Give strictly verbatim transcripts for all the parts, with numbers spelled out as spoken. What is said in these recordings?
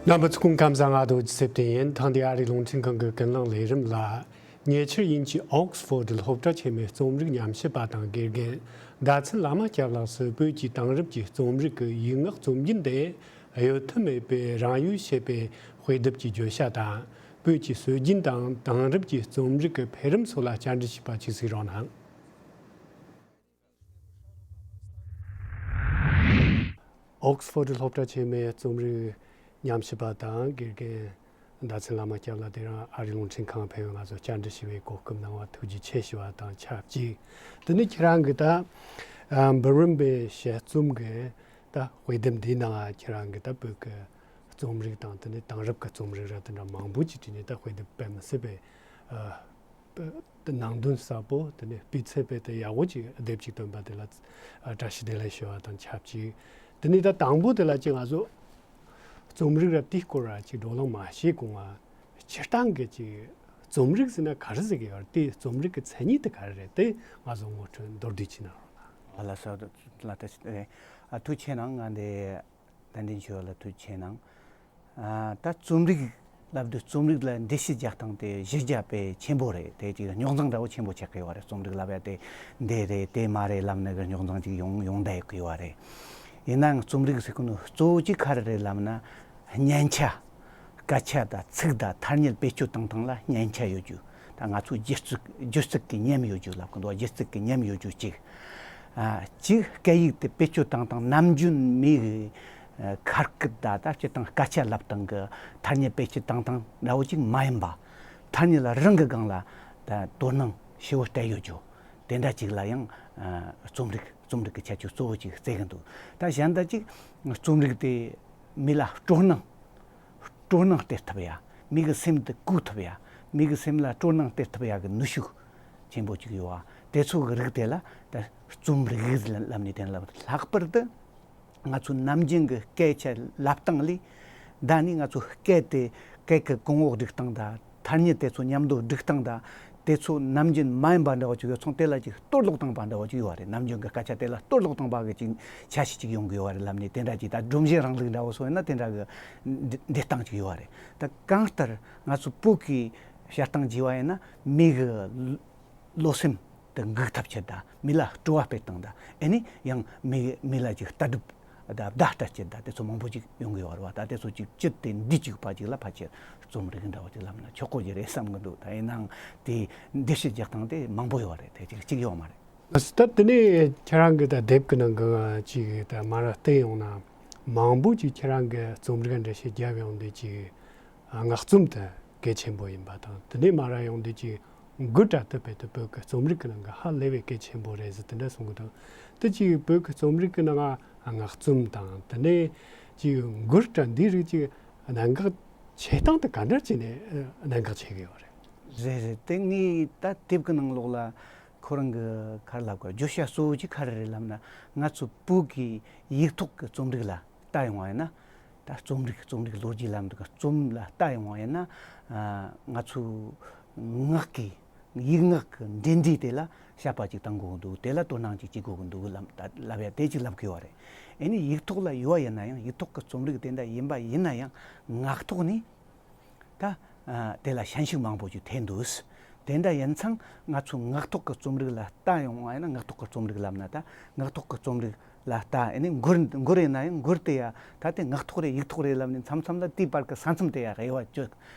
རྣམ་པ་ཚོ་སྐུ་ཁམས་བཟང་། ང་རྡོ་རྗེ་ཚེ་བརྟན་ཡིན། ཐེངས་འདིའི་ཨ་རིའི་རླུང་འཕྲིན་ཁང་གི་ཀུན་གླེང་ལས་རིམ་ལ། ཉེ་ཆར་དབྱིན་ཇིའི་ཨོག་སི་ཕོར་ཌི་སློབ་གྲྭ་ཆེན་མོའི་རྩོམ་རིག་ཉམས་ཞིབ་པ་དང་དགེ་རྒན་ཟླ་མཚན་བླ་མ་སྐྱབས་ལགས་སུ་བོད་ཀྱི་དེང་རབས་ཀྱི་རྩོམ་རིག་གི་ཡིག་ངག་རྩོམ་རྒྱུན་དེ་གཡོལ་ཐབས་མེད་པའི་རང་ཡུལ་ཞེས་པའི་དཔེ་དེབ་ཀྱི་བརྗོད་བྱ་དང་། བོད་ཀྱི་སྲོལ་རྒྱུན་དང་དེང་རབས་ཀྱི་རྩོམ་རིག་གི་འཕེལ་རིམ་སོགས་ལ་བཅར་འདྲི་ཞུས་པ་ཅིག་གཟིགས་རོགས་གནང་། ཨོག་སི་ཕོར་ཌི་སློབ་གྲྭ་ཆེན་མོའི་རྩོམ་རིག་ཉམས་ཞིབ་པ་དང་དགེ་རྒན་ཟླ་མཚན་བླ་མ་སྐྱབས་ལགས་དེ་རིང་ཨ་རིའི་རླུང་འཕྲིན་ཁང་ཕེབས་པའི་ང་ཚོ་བཅར་འདྲི་ཞུ་བའི་གོ་སྐབས་གནང་བར་ཐུགས་རྗེ་ཆེ་ཞུ་བ་དང་ཆབས་ཅིག་དེ་ནས་ཁྱེད་རང་གིས་ད་འབུམ་རམས་པའི་དཔྱད་རྩོམ་གྱི་ད་དཔེ་དེབ་འདིའི་ནང་ཁྱེད་རང་གིས་ད་བོད་ཀྱི་རྩོམ་རིག་དང་དེ་ནས་དེང་རབས་ཀྱི་རྩོམ་རིག་ར་དེ་འདྲ་མང་པོ་ཅིག་བྲིས་ནས་ད་དཔེ་དེབ་དཔེ་མི་སྲིད་པའི་ནང་དོན་ཟབ་པོ། དེ་ནས་སྤུས་ཚད་དཔེ་དེ་ཡག་པོ་ཅིག་དེབ་ཅིག་བཏོན་པ་དེ་ལ་བཀྲ་ཤིས་བདེ་ལེགས་ཞུ་བ་དང་ཆབས་ཅིག་དེ་ནས་ད་དང་པོ་དེ་ལ་ཅིག་ང་ཚོ་རྩོམ་རིག་ར་དེའི་སྐོར་ར་ཅིག་བགྲོ་གླེང་མ་བྱས་གོང་ང་སྤྱིར་བཏང་གི་ཅིག་རྩོམ་རིག་ཟེར་ན་ག་རེ་ཟེར་གི་ཡོད་རེད། དེ་རྩོམ་རིག་གི་མཚན་ཉིད་དེ་ག་རེ་རེད། དེ་ང་ཚོ་ངོ་སྤྲོད་མདོར་བསྡུས་ཅིག་གནང་རོགས་གནང་། ཨ་ལ་ས་ལ་ད་ཨ་ཐུགས་ཆེ་གནང་། ང་འདི་བསྟན་འཛིན་ཆོས་ལ་ཐུགས་ཆེ་གནང་། ཨ་ད་རྩོམ་རིག་ལབ་དུས་རྩོམ་རིག་ལ་འགྲེལ་བཤད་རྒྱག་སྟངས་དེ་གཞི་རྒྱ་དཔེ་ཆེན་པོ་རེད། དེ་ཅིག་རྙོག་འཛིང་འདྲ་བོ་ཆེན་པོ་ཆགས་ཀྱི་ཡོད་རེད། རྩོམ་རིག་ལབ་ཡ་དེ་འདི་རེད་དེ་མ་རེད་ལབ་ནས་གི་རྙོག་འཛིང་ཅིག་ཡོང་ཡོང་བསྡད་ཡོད་ཀྱི་ཡོད་རེད། ཡིན་ནའང་རྩོམ་རིག་ཟེར་གི་ནོ་གཙོ་བོ་ཅིག་ག་རེ་རེད་ལབ་ན། སྙན་ཆ། སྐད་ཆ་དང་ཚིག་དང་ཐ་སྙད་བེད་སྤྱོད་བཏང་སྟངས་ལ་སྙན་ཆ་ཡོད་རྒྱུ། ད་ང་ཚོ་སྒྱུ་རྩལ་སྒྱུ་རྩལ་གྱི་ཉམས་ཡོད་རྒྱུ་ལབ་གི་འདུག་སྒྱུ་རྩལ་གྱི་ཉམས་ཡོད་རྒྱུ་གཅིག་ཨ་གཅིག་སྐད་ཡིག་དེ་བེད་སྤྱོད་བཏང་སྟངས། ནམ་རྒྱུན་མི་གི་ཨ་ཁ་སྐད་དང་ད་སྤྱིར་བཏང་སྐད་ཆ་ལབ་སྟངས་གི་ཐ་སྙད་བེད་སྤྱོད་བཏང་སྟངས་འདྲ་བོ་ཅིག་མ་ཡིན་པ། ཐ་སྙད་ལ་རང་གི་སྒང་ལ་ད་དོ་སྣང་ཞེ་བོ་སྤྲད་ཡོད་རྒྱུ། དེ་འདྲ་ཅིག་ལ་ཡང་ཨ་རྩོམ་རིག་རྩོམ་རིག་གི་ཁྱད་ཆོས་གཙོ་བོ་ཅིག་བརྩི་གི་འདུག་ད་གཞན་དག་ཅིག་རྩོམ་རིག་དེ་མི་ལ་སྤྲོ་སྣང་སྤྲོ་སྣང་སྟེར་ཐུབ་ཡ། མི་གི་སེམས་དེ་བཀུག་ཐུབ་ཡ། མི་གི་སེམས་ལ་སྤྲོ་སྣང་སྟེར་ཐུབ་ཡ་གི་ནུས་ཤུགས་ཆེན་པོ་ཅིག་ཡོད་བ། དེ་ཚོ་གི་རིགས་དེ་ལ་ད་རྩོམ་རིག་ལབ་ནས་དེ་ལ་ལྷག་པར་དུ་ང་ཚོ་ནམ་རྒྱུན་གི་སྐད་ཆ་ལབ་སྟངས་ལས། ད་ནི་ང་ཚོ་སྐད་དེ་སྐད་གི་གོང་འོག་སྒྲིག་སྟངས་དང་ཐ་སྙད་དེ་ཚོ་མཉམ་དུ་སྒྲིག་སྟངས་དང་། དེ་ཚོ་ནམ་རྒྱུན་མ་ཡིན་པ་འདྲ་བོ་ཅིག་ཡོད་ཚོང་དེ་ལ་ཅིག་གཏོར་བརླག་བཏང་པ་འདྲ་བོ་ཅིག་ཡོད་བ་རེད། ནམ་རྒྱུན་གྱི་སྐད་ཆ་དེ་ལ་གཏོར་བརླག་བཏང་པ་གི་ཅིག་འཆར་གཞི་ཅིག་ཡོང་གི་ཡོད་བ་རེད་ལབ་ནས། དེ་འདྲ་ཅིག་ད་སྒྲོམ་གཞི་རིང་ལུགས་འདྲ་བོ་སོང་ཡིན་ན་དེ་འདྲ་གི་འདི་འདི་སྟངས་ཅིག་ཡོད་བ་རེད། ད་གང་ལྟར་ང་ཚོ་བོད་ཀྱི་བཤད་སྟངས་བགྱི་བ་ཡིན་ན་མི་གི་བློ་སེམས་དེ་འགུག་ཐབས་ཆེད་དང་། མི་ལ་སྤྲོ་བ་སྤེལ་སྟངས་དང་། ཨེ་ནི་ཡང་མི་མི་ལ་ཅིག་ལྟ་གྲུབ་ད་བརྡ་སྤྲད་ཆེད་དང་དེ་ཚོ་མང་པོ་ཅིག་ཡོང་གི་ཡོད་རེད་བ། ད་དེ་ཚོ་ཅིག་བཅུད་དེ་འདི་གཅིག་པ་ཅིག་ལ་ཕལ་ཆེར་རྩོམ་རིག་འདྲ་བ་ཅིག་ལབ་ན་ཆོག་གོ་གི་རེད་བསམ་གི་འདུག་ད་ཡིན་ནའང་དེ་འགྲེལ་བཤད་རྒྱག་སྟངས་དེ་མང་པོ་ཡོད་རེད། དེ་ཅིག་གཅིག་ཡོད་མ་རེད། ད་དེ་ནས་ཁྱེད་རང་གི་ད་དེབ་ཀྱི་ནང་གི་ཅིག་ད་མ་ར་བལྟས་ཡོང་ན་མང་པོ་ཅིག་ཁྱེད་རང་གི་རྩོམ་རིག་འགྲེལ་བཤད་བརྒྱབ་ཡོང་དུས་ཅིག་ངག་རྩོམ་དེ་གལ་ཆེན་པོ་ཡིན་པ་དང་། དེ་ནས་མ་ར་ཡོང་དུས་ཅིག་མགུར་འདྲ་དེ་བོད་ཀྱི་རྩོམ་རིག་གི་ནང་གི་ཧ་ལས་པའི་གལ་ཆེན་པོ་རེད་ཟེར་དེ་འདྲ་གསུང་གི་འདུག་དེ་ཅིག་བོད་ཀྱི་རྩོམ་རིག་གི་ནང་ང་ངག་རྩོམ་དང་དེ་ནས་ཅིག་མགུར་འདྲ་འདི་རིགས་ཅིག་གནད་འགག་ཆེ་སྟངས་དེ་ག་འདྲ་བྱས་ནས་གནད་འགག་ཆེ་གི་ཡོད་རེད། རེད་རེད། དེ་ངས་ད་དེབ་ཀྱི་ནང་ལོགས་ལ་ཁོ་རང་གི་ག་རེ་ལབ་དགོས། བརྗོད་བྱ་གཙོ་བོ་ཅིག་ག་རེ་རེད་ལབ་ན། ང་ཚོ་བོད་ཀྱི་ཡིག་ཐོག་གི་རྩོམ་རིག་ལ་ལྟ་ཡོང་བ་ཡིན་ན། ད་རྩོམ་རིག་རྩོམ་རིག་ལོ་རྒྱུས་ལམ་འདི་ག་རྩོམ་ལ་ལྟ་ཡོང་བ་ཡིན་ན། ཨ་ང་ཚོའི་ངག་གི་ཡིག་ངག་གི་འབྲེལ་འདྲིས་དེ་ལ་དཔྱད་པ་ཅིག་གཏང་དགོས་ཀྱི་འདུག་དེ་ལ་དོ་སྣང་ཅིག་བྱེད་དགོས་ཀྱི་འདུག་ལབ་ད་ལབ་ཡ་དེ་ཅིག་ལབ་དགོས་བ་རེད། ཨེ་ནི་ཡིག་ཐོག་ལ་ཡོད་བ་ཡིན་ན་ཡང་། ཡིག་ཐོག་གི་རྩོམ་རིག་དེ་འདྲ་ཡིན་པ་ཡིན་ན་ཡང་། ངག་ཐོག་ནས་ད་ཨ་དེ་ལ་ཞན་ཞུགས་མང་པོ་ཅིག་ཐེབས་འདུག་དེ་འདྲ་ཡིན་ཙང་ང་ཚོ་ངག་ཐོག་གི་རྩོམ་རིག་ལ་ལྟ་ཡོང་བ་ཡིན་ན། ངག་ཐོག་གི་རྩོམ་རིག་ལབ་ན་ད་ངག་ཐོག་གི་རྩོམ་རིག་ལ་ལྟ། ཨེ་ནི་མགུར་མགུར་ཡིན་ན་ཡང་མགུར་དེ་ཡ་ད་དེ་ངག་ཐོག་རེད་ཡིག་ཐོག་རེད་ལབ་ནས་མཚམས་མཚམས་ལ་དེའི་བར་གྱི་ས་མཚམས་དེ་ཡ་དབྱེ་བ་གཅོད་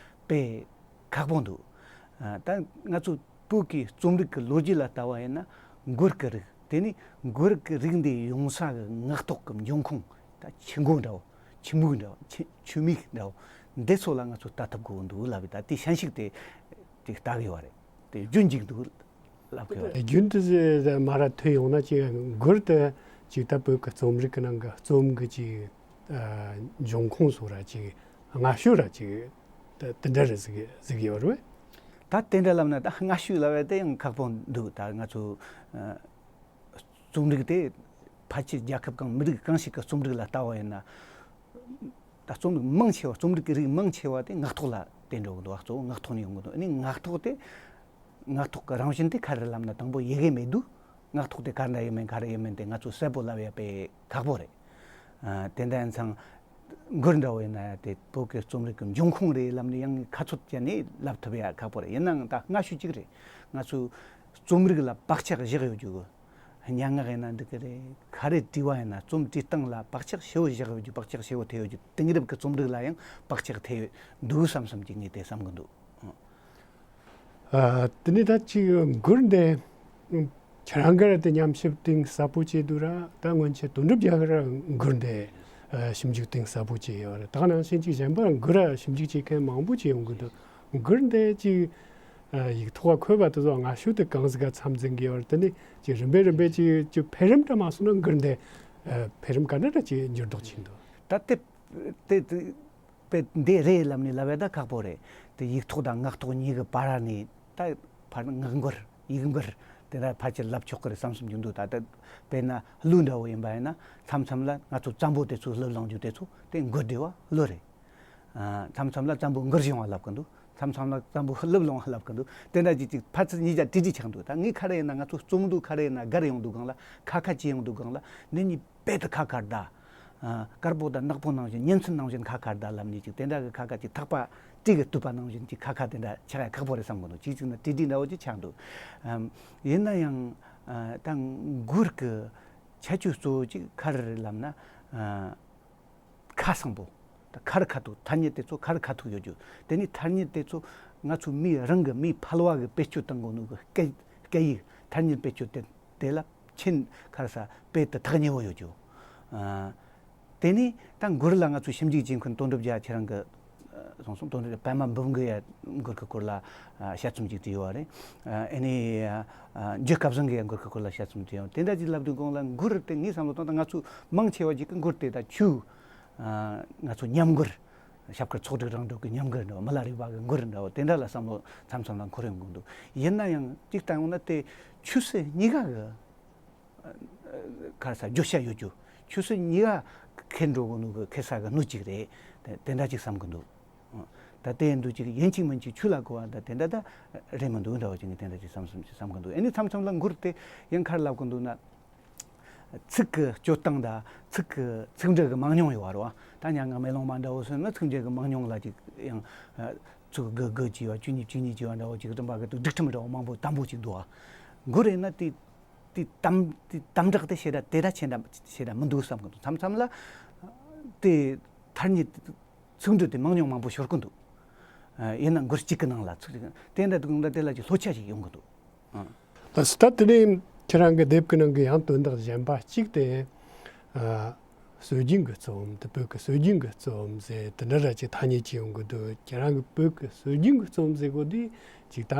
དཔེ་ཁག་པོ་འདུག་ཨ་ད་ང་ཚོ་བོད་ཀྱི་རྩོམ་རིག་གི་ལོ་རྒྱུས་ལ་ལྟ་བ་ཡིན་ན། མགུར་གྱི་རིགས། དེ་ནི་མགུར་གྱི་རིགས་འདི་ཡོང་ས་གི་ངག་ཐོག་གི་འབྱུང་ཁུངས། ད་ཆུ་མགོ་འདྲ་བོ། ཆུ་མིག་འདྲ་བོ། ཆུ་ཆུ་མིག་འདྲ་བོ། འདི་ཚོ་ལ་ང་ཚོ་ལྟ་ཐུབ་དགོས་འདུག་ལབ་པས། ད་དེ་ཞན་ཞུགས་དེ་དེ་ལྟ་གི་ཡོད་རེད། དེ་རྒྱུན་འཇུག་འདུག་ལབ་གི་ཡོད་རེད། རྒྱུན་དུ་མ་ར་ཐོས་ཡོང་ན་ཅིག་མགུར་དེ་ཅིག་ད་བོད་ཀྱི་རྩོམ་རིག་གི་ནང་གི་རྩོམ་གྱི་ཅིག་ཨ་འབྱུང་ཁུངས་སོགས་ར་ཅིག་སྔ་ཤོས་ར་ཅིག་དེ་དེ་འདྲ་རེད་ཟེར་གི་ཟེར་གི་ཡོད་རེད། ད་དེ་འདྲ་ལབ་ན་ད་སྔ་ཤོས་ལབ་པ་དེ་ཡང་ཁག་པོ་འདུག་ད་ང་ཚོ་ཨ་རྩོམ་རིག་དེ་ཕལ་ཆེར་རྒྱལ་ཁབ་གང་མི་རིགས་གང་ཞིག་གི་རྩོམ་རིག་ལ་ལྟ་བ་ཡིན་ན། ད་རྩོམ་རིག་མང་ཆེ་བ། རྩོམ་རིག་གི་རིགས་མང་ཆེ་བ་དེ་ངག་ཐོག་ལ་བརྟེན་འགྲོ་གི་འདུག་གཙོ་བོ་ངག་ཐོག་ནས་ཡོང་གི་འདུག་ཨ་ནི་ངག་ཐོག་དེ་ངག་ཐོག་གི་རང་བཞིན་དེ་ག་རེ་ལབ་ན། དང་པོ་ཡི་གེ་མེད་དུས་ངག་ཐོག་དེ་ག་འདྲ་ཡོད་མེད་ག་རེ་ཡོད་མེད་དེ་ང་ཚོས་གསལ་པོ་ལབ་ཡ་དཔེ་ཁག་པོ་རེད། ཨ་དེ་འདྲ་ཡིན་ཙང་ མགུར་འདྲ་བོ་ཡིན་ན་ཡང་དེ་བོད་ཀྱི་རྩོམ་རིག་གི་འབྱུང་ཁུངས་རེད་ལབ་ནས་ཡང་ཁ་ཚོད་བཅད་ནས་ལབ་ཐུབ་ཡ་ཁག་པོ་རེད། ཡིན་ནའང་ད་སྔ་ཤོས་གཅིག་རེད། ང་ཚོའི་རྩོམ་རིག་ལ་བག་ཆགས་བཞག་ཡོད་རྒྱུ་གི། སྙན་ངག་ཡིན་ན་འགྲིག་གི་རེད། ག་རེ་བྲིས་པ་ཡིན་ན་རྩོམ་བྲིས་སྟངས་ལ་བག་ཆགས་ཞེ་པོ་བཞག་ཡོད་རྒྱུ། བག་ཆགས་ཞེ་པོ་ཐེབས་ཡོད་རྒྱུ། དེང་རབས་ཀྱི་རྩོམ་རིག་ལ་ཡང་བག་ཆགས་ཐེབས་འདུག་བསམ་བསམ་གྱི་ངས་དེ་བསམ་གི་འདུག། ཨ། དེ་ནས་ད་ཅིག་མགུར་འདི་ཁྱེད་རང་གིས་དེ་ཉམས་ཞིབ་གཏིང་ཟབ་པོ་བྱས་འདུག་ར། ད་སྔོན་ཆད་དོན་གྲུབ་རྒྱལ་གྱིས་ར་མགུར་འདི་ཨ་ཞིབ་འཇུག་གཏིང་ཟབ་པོ་བྱས་ཡོད་རེད། ད་ག་ནང་བཞིན་ཅིག་གཞན་པ་མགུར་ར་ཞིབ་འཇུག་བྱེད་མཁན་མང་པོ་ཅིག་ཡོང་གི་འདུག། མགུར་འདི་ཅིག་ཨ་ཡིག་ཐོག་འཁོད་པ་དེ་ཚོ་སྔ་ཤོས་དེ་གང་ཟིག་ག་མཚམས་འཛིན་གྱི་ཡོད་རེད། དེ་ནས་ཅིག་རིམ་པས་རིམ་པས་ཅིག་ཅིག་འཕེལ་རིམ་འདྲ་མ་སོང་ན་མགུར་འདི་ཨ་འཕེལ་རིམ་ག་འདྲ་འདྲ་ཅིག་འགྱུར་ལྡོག་ཕྱིན་འདུག། ད་དེ་དེ་དེ་དཔེ་འདི་རེད་ལབ་ནས་ལབ་ཡ་ད་ཁག་པོ་རེད། དེ་ཡིག་ཐོག་དང་ངག་ཐོག་གཉིས་ཀྱི་བར་ནས་ད་ཕར་ངག་མགུར་ཡིག་མགུར་དེ་འདྲ་ཕལ་ཆེར་ལབ་ཆོག་གི་རེད་བསམ་བསམ་རྒྱུ་འདུག། ད་ལྟ་དཔེར་ན་གླུ་འདྲ་བོ་ཡིན་པ་ཡིན་ན་མཚམས་མཚམས་ལ་ང་ཚོ་བཙན་པོ་དེ་ཚོ་གླུ་བླངས་རྒྱུ་དེ་ཚོ་དེ་མགུར་འདྲ་བོ་གླུ་རེད། ཨ། མཚམས་མཚམས་ལ་བཙན་པོ་མགུར་གཞུང་བ་ལབ་གི་འདུག། མཚམས་མཚམས་ལ་བཙན་པོ་གླུ་བླངས་བ་ལབ་གི་འདུག། དེ་འདྲ་ཅིག་ཅིག་ཕར་ཚུར་གཉིས་ཀ་ཏྲི་ཏྲི་ཆགས་འདུག། ད་ངས་ཁ་རེ་ཡིན་ན་ང་ཚོ་རྩོམ་འདུག། ཁ་རེ་ཡིན་ན་སྒར་ཡོང་འདུག་གང་ལ་ཁ་ཁ་ཅི་ཡོང་འདུག་གང་ལ་འདི་གཉིས་དཔེ་དུ་ཁ་ཁ་ད། ཨ། དཀར་པོ་དང་ནག་པོ་ནང་བཞིན་གཉན་ཚད་ནང་བཞིན་ཁ་ཁ་ད་ལབ་ནས་ཅིག་དེ་འདྲ་གི་ཁ་ཁ་ཅིག་ཐག་པ་ཏྲི་གི་གཏུབ་པ་ནང་བཞིན་ཅིག་ཁ་ཁ་དེ་འདྲ་ཆགས་ཡ་ཁག་པོ་རེད་བསམ་གི་འདུག། གཅིག་གཅིག་ན་ཏྲི་ཏྲི་འདྲ་བོ་ཅིག་ཆགས་འདུག། ཨམ། ཡིན་ན་ཡང་ཨ་ད་མགུར་གི་ཁྱད་ཆོས་གཙོ་བོ་ཅིག་ག་རེ་རེད་ལབ་ན། ཨ། ཁ་བཟང་པོ། ད་ཁ་རི་ཁ་ཐུག་ཐ་སྙད་དེ་ཚོ་ཁ་རི་ཁ་ཐུག་ཡོད་རྒྱུ། དེ་ནི་ཐ་སྙད་དེ་ཚོ་ང་ཚོ་མིའི་རང་གི་མིའི་ཕལ་བ་གི་བེད་སྤྱོད་གཏོང་དགོས་ནོ་གི་སྐད་སྐད་ཡིག་ཐ་སྙད་བེད་སྤྱོད་དེ་དེ་ལ་ཕྱིན་ཁར་ས་དཔེ་དེ་ཐག་ཉེ་བོ་ཡོད་རྒྱུ། ཨ། དེ་ནི་ད་མགུར་ལ་ང་ཚོ་ཞིབ་འཇུག་བྱེད་མཁན་དོན་གྲུབ་རྒྱལ་ཁྱེད་རང་གི་གསུངས་སོང་། དོན་གྲུབ་པད་མ་འབུམ་གྱིས་ཡ་མགུར་གི་སྐོར་ལ་དཔྱད་རྩོམ་ཅིག་བྲིས་ཡོད་རེད། ཨ་ནི་འཇུ་སྐལ་བཟང་གིས་ཡ་མགུར་གི་སྐོར་ལ་དཔྱད་རྩོམ་བྲིས་ཡོད། དེ་འདྲ་ཅིག་ལབ་དུས་གོང་ལ་མགུར་དེ་ངའི་བསམ་བློ་བཏང་ད་ང་ཚོ་མང་ཆེ་བ་ཅིག་གི་མགུར་དེ་ད་ཆོས། ཨ། ང་ཚོ་ཉམས་མགུར། ཞབས་དཀར་ཚོགས་སྒྲིག་རང་གྲོལ་གྱི་ཉམས་མགུར་འདྲ་བོ། མི་ལ་རས་པ་གི་མགུར་འདྲ་བོ་དེ་འདྲ་ལ་བསམ་བློ་མཚམས་མཚམས་ལ་འཁོར་ཡོང་གི་འདུག། ཡིན་ན་ཡང་གཅིག་ལྟ་ཡོང་ན་དེ་ཆོས་སྲིད་གཉིས་ཀ་གི་ཁར་ས་བརྗོད་བྱ་ཡོད་རྒྱུ། ཆོས་སྲིད་གཉིས་ཀ་ཁེར་འགྲོ་གི་ནོ་གི་ཁེར་ས་གི་སྣོད་ཅིག་རེད། དེ་དེ་འདྲ་ཅིག་བསམ་གི་འདུག། ད་དེ་ཡིན་དུས་ཅིག་ཡིན་གཅིག་མིན་གཅིག་ཆོས་ལ་གོ་བ་ད་དེ་འདྲ་ད་རེད་མི་འདུག་འདྲ་བོ་ཅིག་ངས་དེ་འདྲ་ཅིག་བསམ་བསམ་ཅིག་བསམ་གི་འདུག། ཨ་ནི་མཚམས་མཚམས་ལ་མགུར་དེ་ཡང་ག་རེ་ལབ་གི་འདུག་ན། ཚིག་གི་སྤྱོད་སྟངས་དང་ཚིག་གི་ཚིག་འབྲུ་གི་མང་ཉུང་ཡོད་རེད་བ། ད་སྙན་ངག་མེ་ལོང་མ་འདྲ་བོ་ཟེར་ན་ཚིག་འབྲུ་གི་མང་ཉུང་ལ་ཅིག་ཡང་ཚིག་དགུ་དགུ་བྱས་པ་བཅུ་གཉིས་བཅུ་གཉིས་བྱས་པ་འདྲ་བོ་ཅིག་རིམ་པ་གི་སྒྲིག་ཁྲིམས་འདྲ་བོ་མང་པོ་དམ་པོ་ཅིག་འདུག་བ། མགུར་ཡིན་ན་དེ་དེ་དམ་དེ་དམ་དྲག་དེ་ཞེ་དྲག་དེ་འདྲ་ཆེ་འདྲ་ཞེ་དྲག་མི་འདུག་བསམ་གི་འདུག། མཚམས་མཚམས་ལ་དེ་ཐ་སྙད་ཚིག་འབྲུ་དེ་མང་ཉུང་མང་པོ་ཤོར་གི་འདུག། ཨ། ཡིན་ན་མགུར་གཅིག་གི་ནང་ལ་ཚིག་དེ་འདྲ་འདུག་ན་དེ་ལ་ཅིག་ལྷོད་ཆ་ཞིག་ཡོང་གི་འདུག། ཨ། ད་སི་ད་དེ་ནས་ཁྱེད་རང་གི་དེབ་ཀྱི་ནང་གི་ཡང་དོན་དག་གཞན་པ་གཅིག་དེ། ཨ། སྲོལ་རྒྱུན་གྱི་རྩོམ་དེ་བོད་ཀྱི་སྲོལ་རྒྱུན་གྱི་རྩོམ་ཟེར་དེ་འདྲ་ར་ཅིག་ཐ་སྙད་ཅིག་ཡོང་གི་འདུག། ཁྱེད་རང་གི་བོད་ཀྱི་སྲོལ་རྒྱུན་གྱི་རྩོམ་ཟེར་གོ་དུས་ཅིག་ད་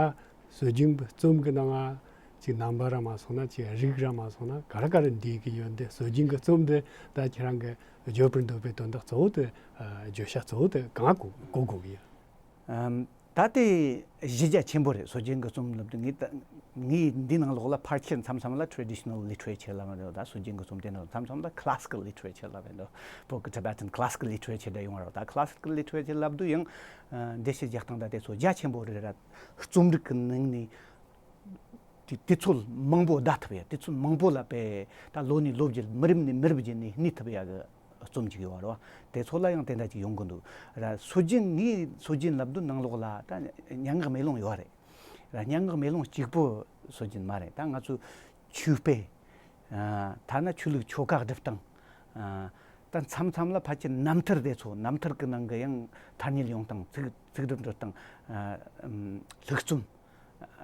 སྲོལ་རྒྱུན་གྱི་རྩོམ་གྱི་ནང་ང་ཅིག་རྣམ་པ་ར་མ་སོང་ན་ཅིག་རིགས་ར་མ་སོང་ན་ག་རེ་ག་རེ་འདུས་ཀྱི་ཡོད་འདི། སྲོལ་རྒྱུན་གྱི་རྩོམ་འདི་ད་ཁྱེད་རང་གི་བརྗོད་པར་འདོད་པའི་དོན་དག་གཙོ་བོ་དེ། ཨ། བརྗོད་བྱ་གཙོ་བོ་དེ་གང་གོ་གོ་དགོས་ཀྱི་ཡོད། ཨམ། ད་དེ་གཞི་རྒྱ་ཆེན་པོ་རེད། སྲོལ་རྒྱུན་གྱི་རྩོམ་ལབ་དུས་ངས་ད་ངས་འདི་ནང་ལོགས་ལ་ཕལ་ཆེར་མཚམས་མཚམས་ལ་traditional literature ལབ་ཡོད་རེད། ད་སྲོལ་རྒྱུན་གྱི་རྩོམ་དེ་ནང་མཚམས་མཚམས་ལ་classical literature ལབ་ཡོད་རེད། བོད་ཀྱི་Tibetan classical literature དེ་ཡོང་བ་རེད། ད་classical literature ལབ་དུས་ཡང་འགྲེལ་བཤད་རྒྱག་སྟངས་ད་དེ་ཚོ་རྒྱ་ཆེན་པོ་རེད་ར། རྩོམ་རིག་གི་ནང་ནས་དེ་དུས་ཚོད་མང་པོ་བརྡ་ཐུབ་ཡ། དུས་ཚོད་མང་པོ་ལ་དཔེ་ད་ལོ་ནས་ལོ་བརྒྱུད་མི་རབས་ནས་མི་རབས་བརྒྱུད་ནས་གནས་ཐུབ་ཡ་གི་རྩོམ་ཅིག་ཡོད་རེད་བ། དེ་ཚོ་ལ་ཡང་དེ་འདྲ་ཅིག་ཡོང་གི་འདུག་ར། སྲོལ་རྒྱུན། ངའི་སྲོལ་རྒྱུན་ལབ་དུས་ནང་ལོགས་ལ་ད་སྙན་ངག་མེ་ལོང་ཡོད་རེད་ར། སྙན་ངག་མེ་ལོང་གཅིག་པོ་སྲོལ་རྒྱུན་མ་རེད། ད་ང་ཚོ་ཆོས་དཔེ། ཨ། ཐ་ན་ཆོས་ལུགས་ཆོ་ག་སྒྲུབ་སྟངས། ཨ། ད་མཚམས་མཚམས་ལ་ཕལ་ཆེར་རྣམ་ཐར་དེ་ཚོ། རྣམ་ཐར་གི་ནང་གི་ཡང་ཐ་སྙད་ཡོང་སྟངས། ཚིག་ཚིག་སྒྲུབ་འབྲི་སྟངས། ཨ། ཨམ། ལྷུག་རྩོམ།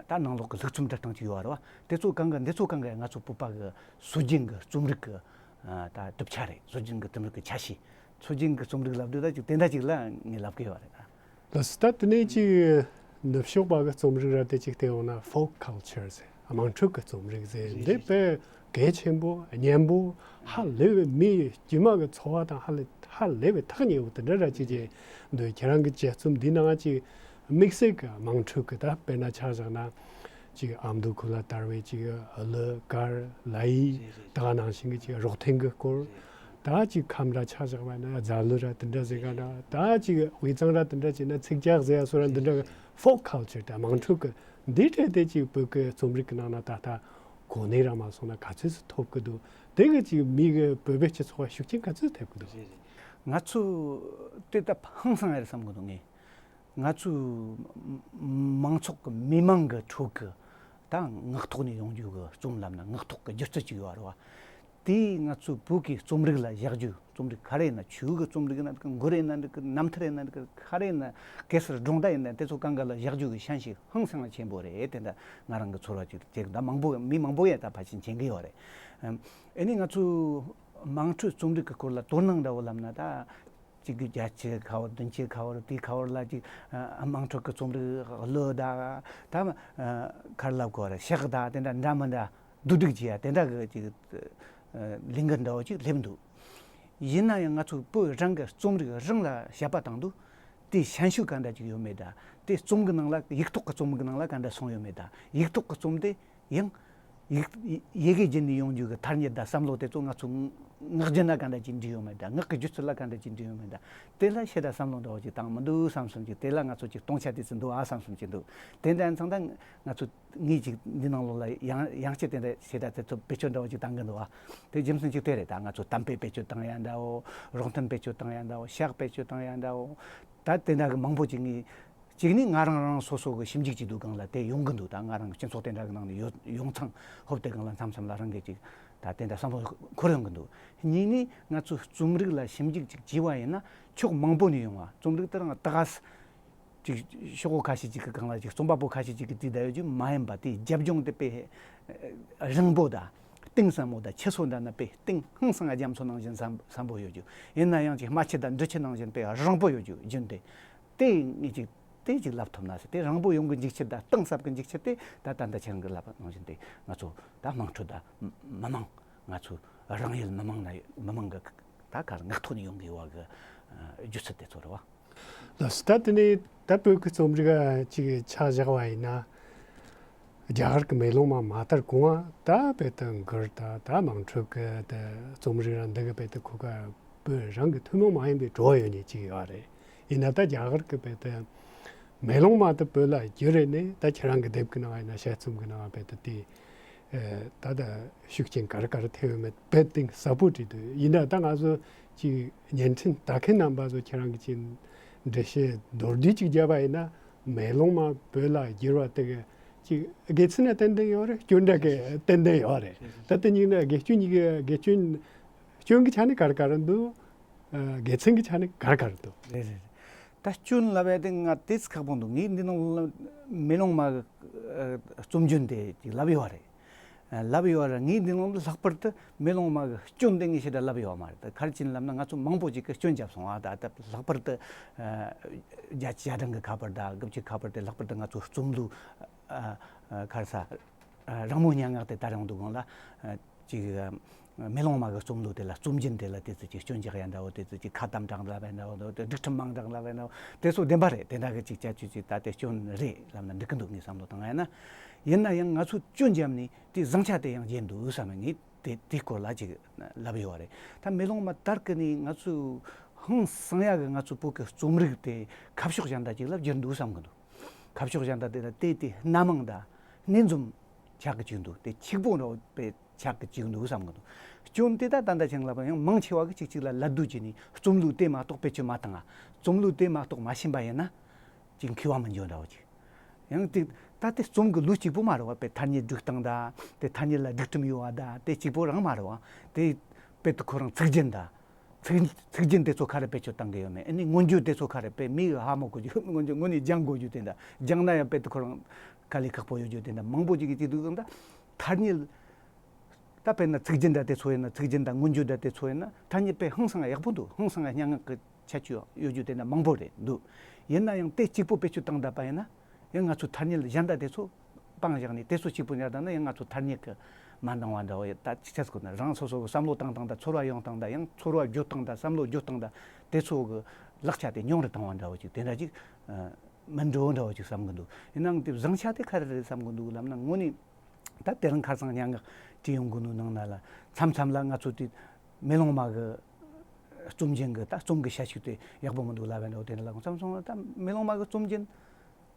ད་ནང་ལོགས་ཀྱི་ལྷུག་རྩོམ་འབྲི་སྟངས་ཅིག་ཡོད་རེད་བ། དེ་ཚོ་གང་ག་འདི་ཚོ་གང་ག་ང་ཚོ་བོད་པ་གི་སྲོལ་རྒྱུན་གྱི་རྩོམ་རིག་གི། ཨ། ད་གྲུབ་ཆ་རེད། སྲོལ་རྒྱུན་གྱི་རྩོམ་རིག་གི་ཆ་ཤས། སྲོལ་རྒྱུན་གྱི་རྩོམ་རིག་ལབ་དུས་ད་ཅིག་དེ་འདྲ་ཅིག་ལ་ངས་ལབ་གི་ཡོད་རེད་ད། ལགས་སོ། ད་དེ་ནས་ཅིག་ནུབ་ཕྱོགས་པ་གི་རྩོམ་རིག་ར་དེ་ཅིག་བལྟས་ཡོང་ན་folk culture ཟེར། དམངས་ཁྲོད་ཀྱི་རྩོམ་རིག་ཟེར། འདི་དཔེ་གལ་ཆེན་པོ་སྙན་པོ། ཧ་ལས་པའི་མི་དཀྱུས་མ་གི་འཚོ་བ་དང་ཧ་ལས་ཧ་ལས་པའི་ཐག་ཉེ་བོ་དེ་འདྲ་ར་ཅིག་ཅིག་འདུག། ཁྱེད་རང་གི་དཔྱད་རྩོམ་འདིའི་ནང་ཅིག་དམིགས་བསལ་གྱི་དམངས་ཁྲོད་ཀྱི། ད་དཔེར་ན་ཆ་བཞག་ན་ཅིག་ཨ་མདོ་ཁུལ་ལ་དར་བའི་ཅིག་གླུ་གར་གླ་ཡིག་ད་ག་ནང་བཞིན་གྱི་ཅིག་རོགས་འཐེན་གྱི་སྐོར། ད་ཅིག་ཁམས་ར་ཆ་བཞག་པ་ན་རྫ་གླུ་ར་དེ་འདྲ་ཟེར་ག་ན། ད་ཅིག་དབུས་གཙང་ར་དེ་འདྲ་བྱས་ན་ཚིག་ཇག་ཟེར་ཡ་སོགས་ར་འདི་འདྲ་གི་folk culture ད་དམངས་ཁྲོད་ཀྱི་འདི་འདྲ་དེ་ཅིག་བོད་ཀྱི་རྩོམ་རིག་གི་ནང་ན་ད་ལྟ་གོ་གནས་ར་མ་སོང་ན་ག་ཚོད་ཙམ་ཐོབ་ཀྱི་འདུག། དེ་གི་ཅིག་མི་གི་བོད་པའི་སྤྱི་ཚོགས་ལ་ཤུགས་རྐྱེན་ག་ཚོད་ཐེབས་ཀྱི་འདུག། རེད་རེད། ང་ཚོ་དེ་ད་ཧང་སང་ཡ་རེད་བསམ་གི་འདུག་ངས། ང་ཚོའི་མང་ཚོགས་ཀྱི་མི་མང་གི་ཁྲོད་ཀྱི་ད་ངག་ཐོག་ནས་ཡོང་རྒྱུ་གི་རྩོམ་ལབ་ན་ངག་ཐོག་གི་སྒྱུ་རྩལ་ཅིག་ཡོད་རེད་བ། དེས་ང་ཚོའི་བོད་ཀྱི་རྩོམ་རིག་ལ་བཞག་རྒྱུ། རྩོམ་རིག་ག་རེ་ཡིན་ན། ཆོས་ཀྱི་རྩོམ་རིག་ཡིན་ན་འགྲིག་གི། མགུར་ཡིན་ན་འགྲིག་གི། རྣམ་ཐར་ཡིན་ན་འགྲིག་གི། ག་རེ་ཡིན་ན། གེ་སར་སྒྲུང་ཟླ་ཡིན་ན། དེ་ཚོ་གང་ག་ལ་བཞག་རྒྱུ་གི་ཞན་ཞིག་ཧང་སང་ཆེན་པོ་རེད། དེ་འདྲ་ང་རང་གི་ཚོར་བ་ཅིག་ཅིག་ད་མང་པོ་མི་མང་པོ་ཡ་ད་ཕལ་ཆེར་མཁྱེན་གི་ཡོད་རེད། ཨ་ནི་ང་ཚོའི་དམངས་ཁྲོད་རྩོམ་རིག་གི་སྐོར་ལ་དོ་སྣང་འདྲ་བོ་ལབ་ན་ད། གཅིག་གི་བརྒྱ་ཆ་ཁ་བར་བདུན་ཅུ་ཁ་བར་དེའི་ཁ་བར་ལ་ཅིག་ཨ་དམངས་ཁྲོད་ཀྱི་རྩོམ་རིག་གླུ་དང་། ད་ཨ་ག་རེ་ལབ་དགོས་རེད། ཕྱག་དང་དེ་འདྲ་འདྲ་མི་འདྲ་བསྡུ་སྒྲིག་བྱས་ཡ་དེ་འདྲ་གི་ཅིག་ལས་འགུལ་འདྲ་བོ་ཅིག་སླེབས་འདུག། ཡིན་ན་ཡང་ང་ཚོ་བོད་རང་གི་རྩོམ་རིག་རང་ལ་དཔྱད་པ་བཏང་དུས། དེའི་ཞན་ཤོས་ག་འདྲ་ཅིག་ཡོད་མེད་དང་། དེ་རྩོམ་གྱི་ནང་ལ། ཡིག་ཐོག་གི་རྩོམ་གྱི་ནང་ལ་ག་འདྲ་སོང་ཡོད་མེད་དང་། ཡིག་ཐོག་གི་རྩོམ་དེ་ཡང་ཡིག་ཡི་གེ་བརྒྱུད་ནས་ཡོང་རྒྱུ་གི་ཐ་སྙད་དང་བསམ་བློ་དེ་ཚོ་ང་ཚོ་ངག་རྒྱུན་ལ་ག་འདྲ་ཅིག་འདྲིས་ཡོད་མེད་དང་། ངག་གི་སྒྱུ་རྩལ་ལ་ག་འདྲ་ཅིག་འདྲིས་ཡོད་མེད་དང་། དེ་ལ་ཞེ་དྲག་བསམ་བློ་འདྲ་བོ་ཅིག་བཏང་མི་འདུག་བསམ་བསམ་ཅིག། དེ་ལ་ང་ཚོ་ཅིག་སྟོང་ཆ་དེ་ཚོ་འདུག་ཨ་བསམ་བསམ་ཅིག་འདུག། དེ་འདྲ་ཡིན་ཙང་ད་ང་ཚོ་ངས་ཅིག་འདི་ནང་ལོགས་ལ་ཡང་ཡང་བསྐྱར་དེ་འདྲ་ཞེ་དྲག་དེ་ཚོ་བེད་སྤྱོད་འདྲ་བོ་ཅིག་བཏང་གི་འདུག་ཨ། དེ་རྒྱུ་མཚན་ཅིག་དེ་རེད། ད་ང་ཚོ་གཏམ་དཔེ་བེད་སྤྱོད་བཏང་ཡ་འདྲ་བོ། རོགས་མཐུན་བེད་སྤྱོད་བཏང་ཡ་འདྲ་བོ། ཕྱག་བེད་སྤྱོད་བཏང་ཡ་འདྲ་བོ། ད་དེ་འདྲ་གི་མང་པོ་ཅིག་ངས། གཅིག་ནི་ང་རང་རང་སོ་སོ་གི་ཞིབ་འཇུག་བྱེད་དུས་སྒང་ལ་དེ་ཡོང་གི་འདུག། ད་ང་རང་གི་སྤྱི་ཚོགས་དེ་འདྲ་གི་ནང་ནས་ཡོད་ཡོང་ཙང་། ཧོབ་དེ་སྒང་ལ་མཚམས་མཚམས་ལ་རང་གིས་ཅིག་ད་དེ་འདྲ་བསམ་བློ་འཁོར་ཡོང་གི་འདུག། གཉིས་ནི་ང་ཚོས་རྩོམ་རིག་ལ་ཞིབ་འཇུག་ཅིག་བྱས་པ་ཡིན་ན། ཕྱོགས་མང་པོ་ནས་ཡོང་བ། རྩོམ་རིག་དེ་རང་ད་ག་ས་ཅིག་ཤོག་གུ་ཁ་ཤས་ཅིག་གི་སྒང་ལ་ཅིག་རྩོམ་པ་པོ་ཁ་ཤས་ཅིག་གིས་བྲིས་བསྡད་ཡོད་རྒྱུ་མ་ཡིན་པ། དེའི་རྒྱབ་ལྗོངས་དེ་དཔེ་རིང་པོ་དང་། གཏིང་ཟབ་མོ་དང་། ཁྱི་སོ་འདྲ་ན་དཔེ་གཏིང་ཧང་སང་རྒྱ་མཚོ་ནང་བཞིན་ཟབ་ཟབ་པོ་ཡོད་རྒྱུ། ཡིན་ན་ཡང་ཅིག་རྨ་ཆུ་དང་འབྲི་ཆུ་ནང་བཞིན་དཔེ་རིང་པོ་ཡོད་རྒྱུ་རྒྱུན་དེ། དེ་ངས་ཅིག་དེ་ཅིག་ལབ་ཐུབ་ན་ཟེར། དེ་རིང་པོ་ཡོང་གི་འཇུག་ཕྱིར་དང་། གཏིང་ཟབ་གི་འཇུག་ཕྱིར་དེ་ད་ད་ལྟ་ཁྱེད་རང་གིས་ལབ་པ་ནང་བཞིན་དེ། ང་ཚོ་ད་དམངས་ཁྲོད་དང་མི་མང་། ང་ཚོ་རང་ཡུལ་མི་མང་ན་མི་མང་གི་ད་ག་ངག་ཐོག་ནས་ཡོང་གི་ཡོད་པ་གི་སྒྱུ་རྩལ་དེ་ཚོ་རེད་བ། ལགས་སོ། ད་དེ་ནས་ད་བོད་ཀྱི་རྩོམ་རིག་ཅིག་ཆ་བཞག་པ་ཡིན་ན། རྒྱ་གར་གྱི་མེ་ལོང་མ་མ་དར་གོང་ང་ད་བོད་དུ་མགུར་དང་ད་དམངས་ཁྲོད་ཀྱི་ད་རྩོམ་རིག་རང་འདི་གི་བོད་དུ་ཁོ་ག་བོད་རང་གི་ཐུན་མོང་མ་ཡིན་པའི་བྲོ་བ་ཡོད་མཁན་ཅིག་ཡོད་རེད། ཡིན་ན་ད་རྒྱ་གར་གྱི་བོད་དུ་མེ་ལོང་མ་དེ་བོད་ལ་བསྒྱུར་རེ་ནས། ད་ཁྱེད་རང་གི་དེབ་ཀྱི་ནང་ཡིན་ན། དཔྱད་རྩོམ་གྱི་ནང་བོད་དུ་དེ་ད་ལྟ་ཤུགས་རྐྱེན་ག་རེ་ག་རེ་ཐེབས་ཡོད་མེད་དཔེ་གཏིང་ཟབ་པོ་བྲིས་འདུག། ཡིན་ན་ད་ང་ཚོ་ཅིག་བརྙན་འཕྲིན་ལྟ་མཁན་རྣམ་པ་ཚོ་ཁྱེད་རང་གིས་ཅིག་འགྲེལ་བཤད་མདོར་བསྡུས་ཅིག་བརྒྱབ་པ་ཡིན་ན། མེ་ལོང་མ་བོད་ལ་བསྒྱུར་བ་དེ་གི་ཅིག་དགེ་མཚན་ནི་ཏན་ཏན་ཡོད་རེད། སྐྱོན་འདྲ་གི་ཏན་ཏན་ཡོད་རེད། ད་དེ་གཉིས་ནི་དགེ་སྐྱོན་གཉིས་ཀྱི་དགེ་སྐྱོན། སྐྱོན་གྱི་ཆ་ནས་ག་རེ་ག་རེ་འདུག། ཨ་དགེ་མཚན་གྱི་ཆ་ནས་ག་རེ་ག་རེ་འདུག། རེད་རེད་རེད། ད་སྐྱོན་ལབ་ཡ་དེ་ང་དེ་ཚོ་ཁག་པོ་འདུག། ངས་འདི་ནང་ལ་མེ་ལོང་མ་གི་ཨ་རྩོམ་རྒྱུན་དེ་ཅིག་ལབ་ཡོད་རེད། ཨ་ལབ་ཡོད་རེད། ངས་འདི་ནང་ལ་ལྷག་པར་དུ་མེ་ལོང་མ་གི་སྐྱོན་དེ་ངས་ཞེ་དྲག་ལབ་ཡོད་མ་རེད། ད་ག་རེ་བྱས་ནས་ལབ་ན། ང་ཚོ་མང་པོ་ཅིག་གིས་སྐྱོན་བརྒྱབ་སོང་ཨ། ད་ད་ལྷག་པར་དུ་ཨ་བརྒྱ་ཆ་བརྒྱ་གྲངས་ཀྱི་ཁ་པར་དང་དགུ་བཅུ་ཁ་པར་དེ། ལྷག་པར་དུ་ང་ཚོ་རྩོམ་ལུས་ཨ་ཨ་ག་རེ་ཟ། ཨ་རང་མོས་སྙན་ངག་དེ་དར་ཡོང་དུས་སྒང་ལ། ཨ་ཅིག་ཨ་མེ་ལོང་མ་གི་རྩོམ་ལུས་དེ་ལ། རྩོམ་རྒྱུན་དེ་ལ་དེ་ཚོ་ཅིག་སྐྱོན་རྒྱག་ཡ་འདྲ་བོ། དེ་ཚོ་ཅིག་ཁ་གཏམ་དྲང་ལབ་ཡ་འདྲ་བོ། དེ་སྒྲིག་ཁྲིམས་མང་དྲང་ལབ་ཡ་འདྲ་བོ། དེ་ཚོ་བདེན་པ་རེད། དེ་འདྲ་གི་ཅིག་བྱ་སྤྱོད་ཅིག་ད་དེ་སྐྱོན་རེད་ལབ་ན་འགྲིག་གི་འདུག། ངས་བསམ་བློ་བཏང་ཡ་ན། ཡིན་ན་ཡང་ང་ཚོས་སྐྱོན་བརྒྱབ་ནས་དེ་བཟང་ཆ་དེ་ཡང་བརྗེད་འདུག་བསམ། ངས་དེ་དེའི་སྐོར་ལ་ཅིག་ལབ་ཡོད་རེད། ད་མེ་ལོང་མ་དར་གི་ནས་ང་ཚོས་ཧང་སང་ཡ་གི་ང་ཚོ་བོད་ཀྱི་རྩོམ་རིག་དེ་ཁ་ཕྱོགས་གཞན་དག་ཅིག་ལ་བསྒྱུར་འདུག་བསམ་གི་འདུག། ཁ་ཕྱོགས་གཞན་དག་དེ་ལ་དེ་དེ་སྣ་མང་དང་སྣེ་འཛོམས་ཆགས་ཀྱི་ཅིག་འདུག། དེ་གཅིག་པོ་འདྲ་བོ་དཔེ་ཆགས་ཀྱི་ཅིག་འདུག་བསམ་གི་འདུག། སྐྱོན་དེ་ད་ད་ལྟ་ཁྱེད་ལབ་པ་ཡང་མང་ཆེ་བ་གིས་གཅིག་གཅིག་ལ་ལད་ཟློས་བྱས་ནས། རྩོམ་ལུས་དེ་མ་གཏོགས་བེད་སྤྱོད་མ་བཏང་ང་། རྩོམ་ལུས་དེ་མ་གཏོགས་མ་ཤེས་པ་ཡིན་ན་ཅིག་མཁས་པ་མི་འགྱོ་འདྲ་བོ་ཅིག། ཡང་དེ་ད་དེ་རྩོམ་གྱི་ལུས་གཅིག་པོ་མ་རེད་བ། དཔེ་ཐ་སྙད་སྒྲིག་སྟངས་དང་། དེ་ཐ་སྙད་ལ་སྒྲིག་ཁྲིམས་ཡོད་པ་དང་། དེ་གཅིག་པོ་རང་མ་རེད་བ། དེ་དཔེ་དེ་ཁོ་རང་ཚིག་རྒྱན་དང་། ཚིག་ཚིག་རྒྱན་དེ་ཚོ་ག་རེ་བེད་སྤྱོད་བཏང་གི་ཡོད་མེད། ཨ་ནི་མངོན་བརྗོད་དེ་ཚོ་ག་རེ་དཔེ་མི་གིས་ཧ་མ་གོ་རྒྱུ། མངོན་བརྗོད་དངོས་གནས་སྦྱང་དགོས་རྒྱུ་དེ་འདྲ། སྦྱང་ན་ཡང་དཔེ་དེ་ཁོ་རང་དཀའ་ལས་ཁག་པོ་ཡོད་རྒྱུ་དེ་འདྲ་མང་པོ་ཅིག་གིས་བྱེད་དུས་ཙང་། ད་ཐ་སྙད། ད་དཔེར་ན་ཚིག་རྒྱན་འདྲ་དེ་ཚོ་ཡིན་ན། ཚིག་རྒྱན་དང་མངོན་བརྗོད་འདྲ་དེ་ཚོ་ཡིན་ན། ཐ་སྙད་དཔེ་ཧང་སང་ཡག་པོ་འདུག། ཧང་སང་སྙན་ངག་གི་ཁྱད་ཆོས་ཡོད་རྒྱུ་དེ་འདྲ་མང་པོ་རེད་འདུག། ཡིན་ན་ཡང་དེ་གཅིག་པོ་བེད་སྤྱོད་བཏང་བསྡད་པ་ཡིན་ན། ཡང་ང་ཚོའི་ཐ་སྙད་གཞན་དག་དེ་ཚོ་སྤང་བཞག་ནས་དེ་ཚོ་གཅིག་པུ་ཉར་བཏང་ན། ཡང་ང་ཚོ་ཐ་སྙད་ཀྱི་མ་འདང་བ་འདྲ་བོ། ད་ཅི་ཆ་ཟེར་དགོས་ན། རང་སོ་སོ་གི་བསམ་བློ་བཏང་སྟངས་དང་། ཚོར་བ་ཡོང་སྟངས་དང་། ཡང་ཚོར་བ་བརྗོད་སྟངས་དང་། བསམ་བློ་བརྗོད་སྟངས་དང་། དེ་ཚོ་གི་ལེགས་ཆ་དེ་ཉུང་རུ་བཏང་བ་འདྲ་བོ་ཅིག། དེ་འདྲ་ཅིག་ཨ་མིན་འགྲོ་འདྲ་བོ་ཅིག་བསམ་གི་འདུག། ཡིན་ནའང་དེ་བཟང་ཆ་དེ་ག་རེ་རེད་བསམ་གི་འདུག་ལབ་ན། དངོས་གནས་ད་དེ་རིང་ཁ་སང་སྙན་ངག་བྲིས་ཡོང་གི་ནོ་ནང་ན་ལ། མཚམས་མཚམས་ལ་ང་ཚོ་དེ་མེ་ལོང་མ་གི་རྩོམ་རྒྱན་གི་ད་རྩོམ་གི་ཞབས་ཞུ་དེ་ཡག་པོ་མི་འདུག་ལབ་ཡ་འདྲ་བོ། དེ་འདྲ་ལ་མཚམས་མཚམས་ལ་ད་མེ་ལོང་མ་གི་རྩོམ་རྒྱན་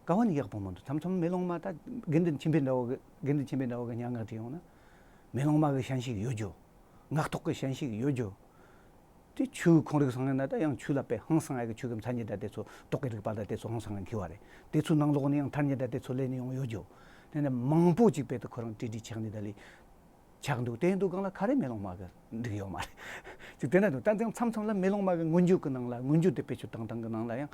ག་བ་ནས་ཡག་པོ་མི་འདུག། མཚམས་མཚམས་མེ་ལོང་མ་ད་དགེ་འདུན་ཆོས་འཕེལ་འདྲ་བོ་གི། དགེ་འདུན་ཆོས་འཕེལ་འདྲ་བོ་གི་སྙན་ངག་བྲིས་ཡོང་ན། མེ་ལོང་མ་གི་ཞེན་ཞིག་ཡོད་རྒྱུ། ངག་ཐོག་གི་ཞེན་ཞིག་ཡོད་རྒྱུ། དེ་ཆོས་ཁོང་རིག་སང་ཡིན་ན་ད་ཡང་ཆོས་ལ་དཔེ་ཧང་སང་ཡ་གི་ཆོས་ཀྱི་མཚན་ཉིད་ད་དེ་ཚོ་རྟོག་གེ་རིག་པ་ད་དེ་ཚོ་ཧང་སང་ཡ་མཁས་པ་རེད། དེ་ཚོའི་ནང་ལོགས་ནས་ཡང་ཐ་སྙད་ད་དེ་ཚོ་ལས་ནས་ཡོང་ཡོད་རྒྱུ། དེ་ནས་མང་པོ་ཅིག་དཔེ་དེ་ཁོ་རང་བྲིས་བྲིས་ཆགས་ནས་ད་ལས་ཆགས་འདུག་དེ་འདུག་གང་ལ་ཁ་རེ་མེ་ལོང་མ་གི་འགྲིག་ཡོད་མ་རེད། ཅིག་དེ་འདྲ་འདུག་ད་ཐེངས་མཚམས་མཚམས་ལ་མེ་ལོང་མ་གི་མངོན་བརྗོད་ཀྱི་ནང་ལ་མངོན་བརྗོད་དེ་བེད་སྤྱོད་བཏང་སྟངས་ཀྱི་ནང་ལ་ཡང་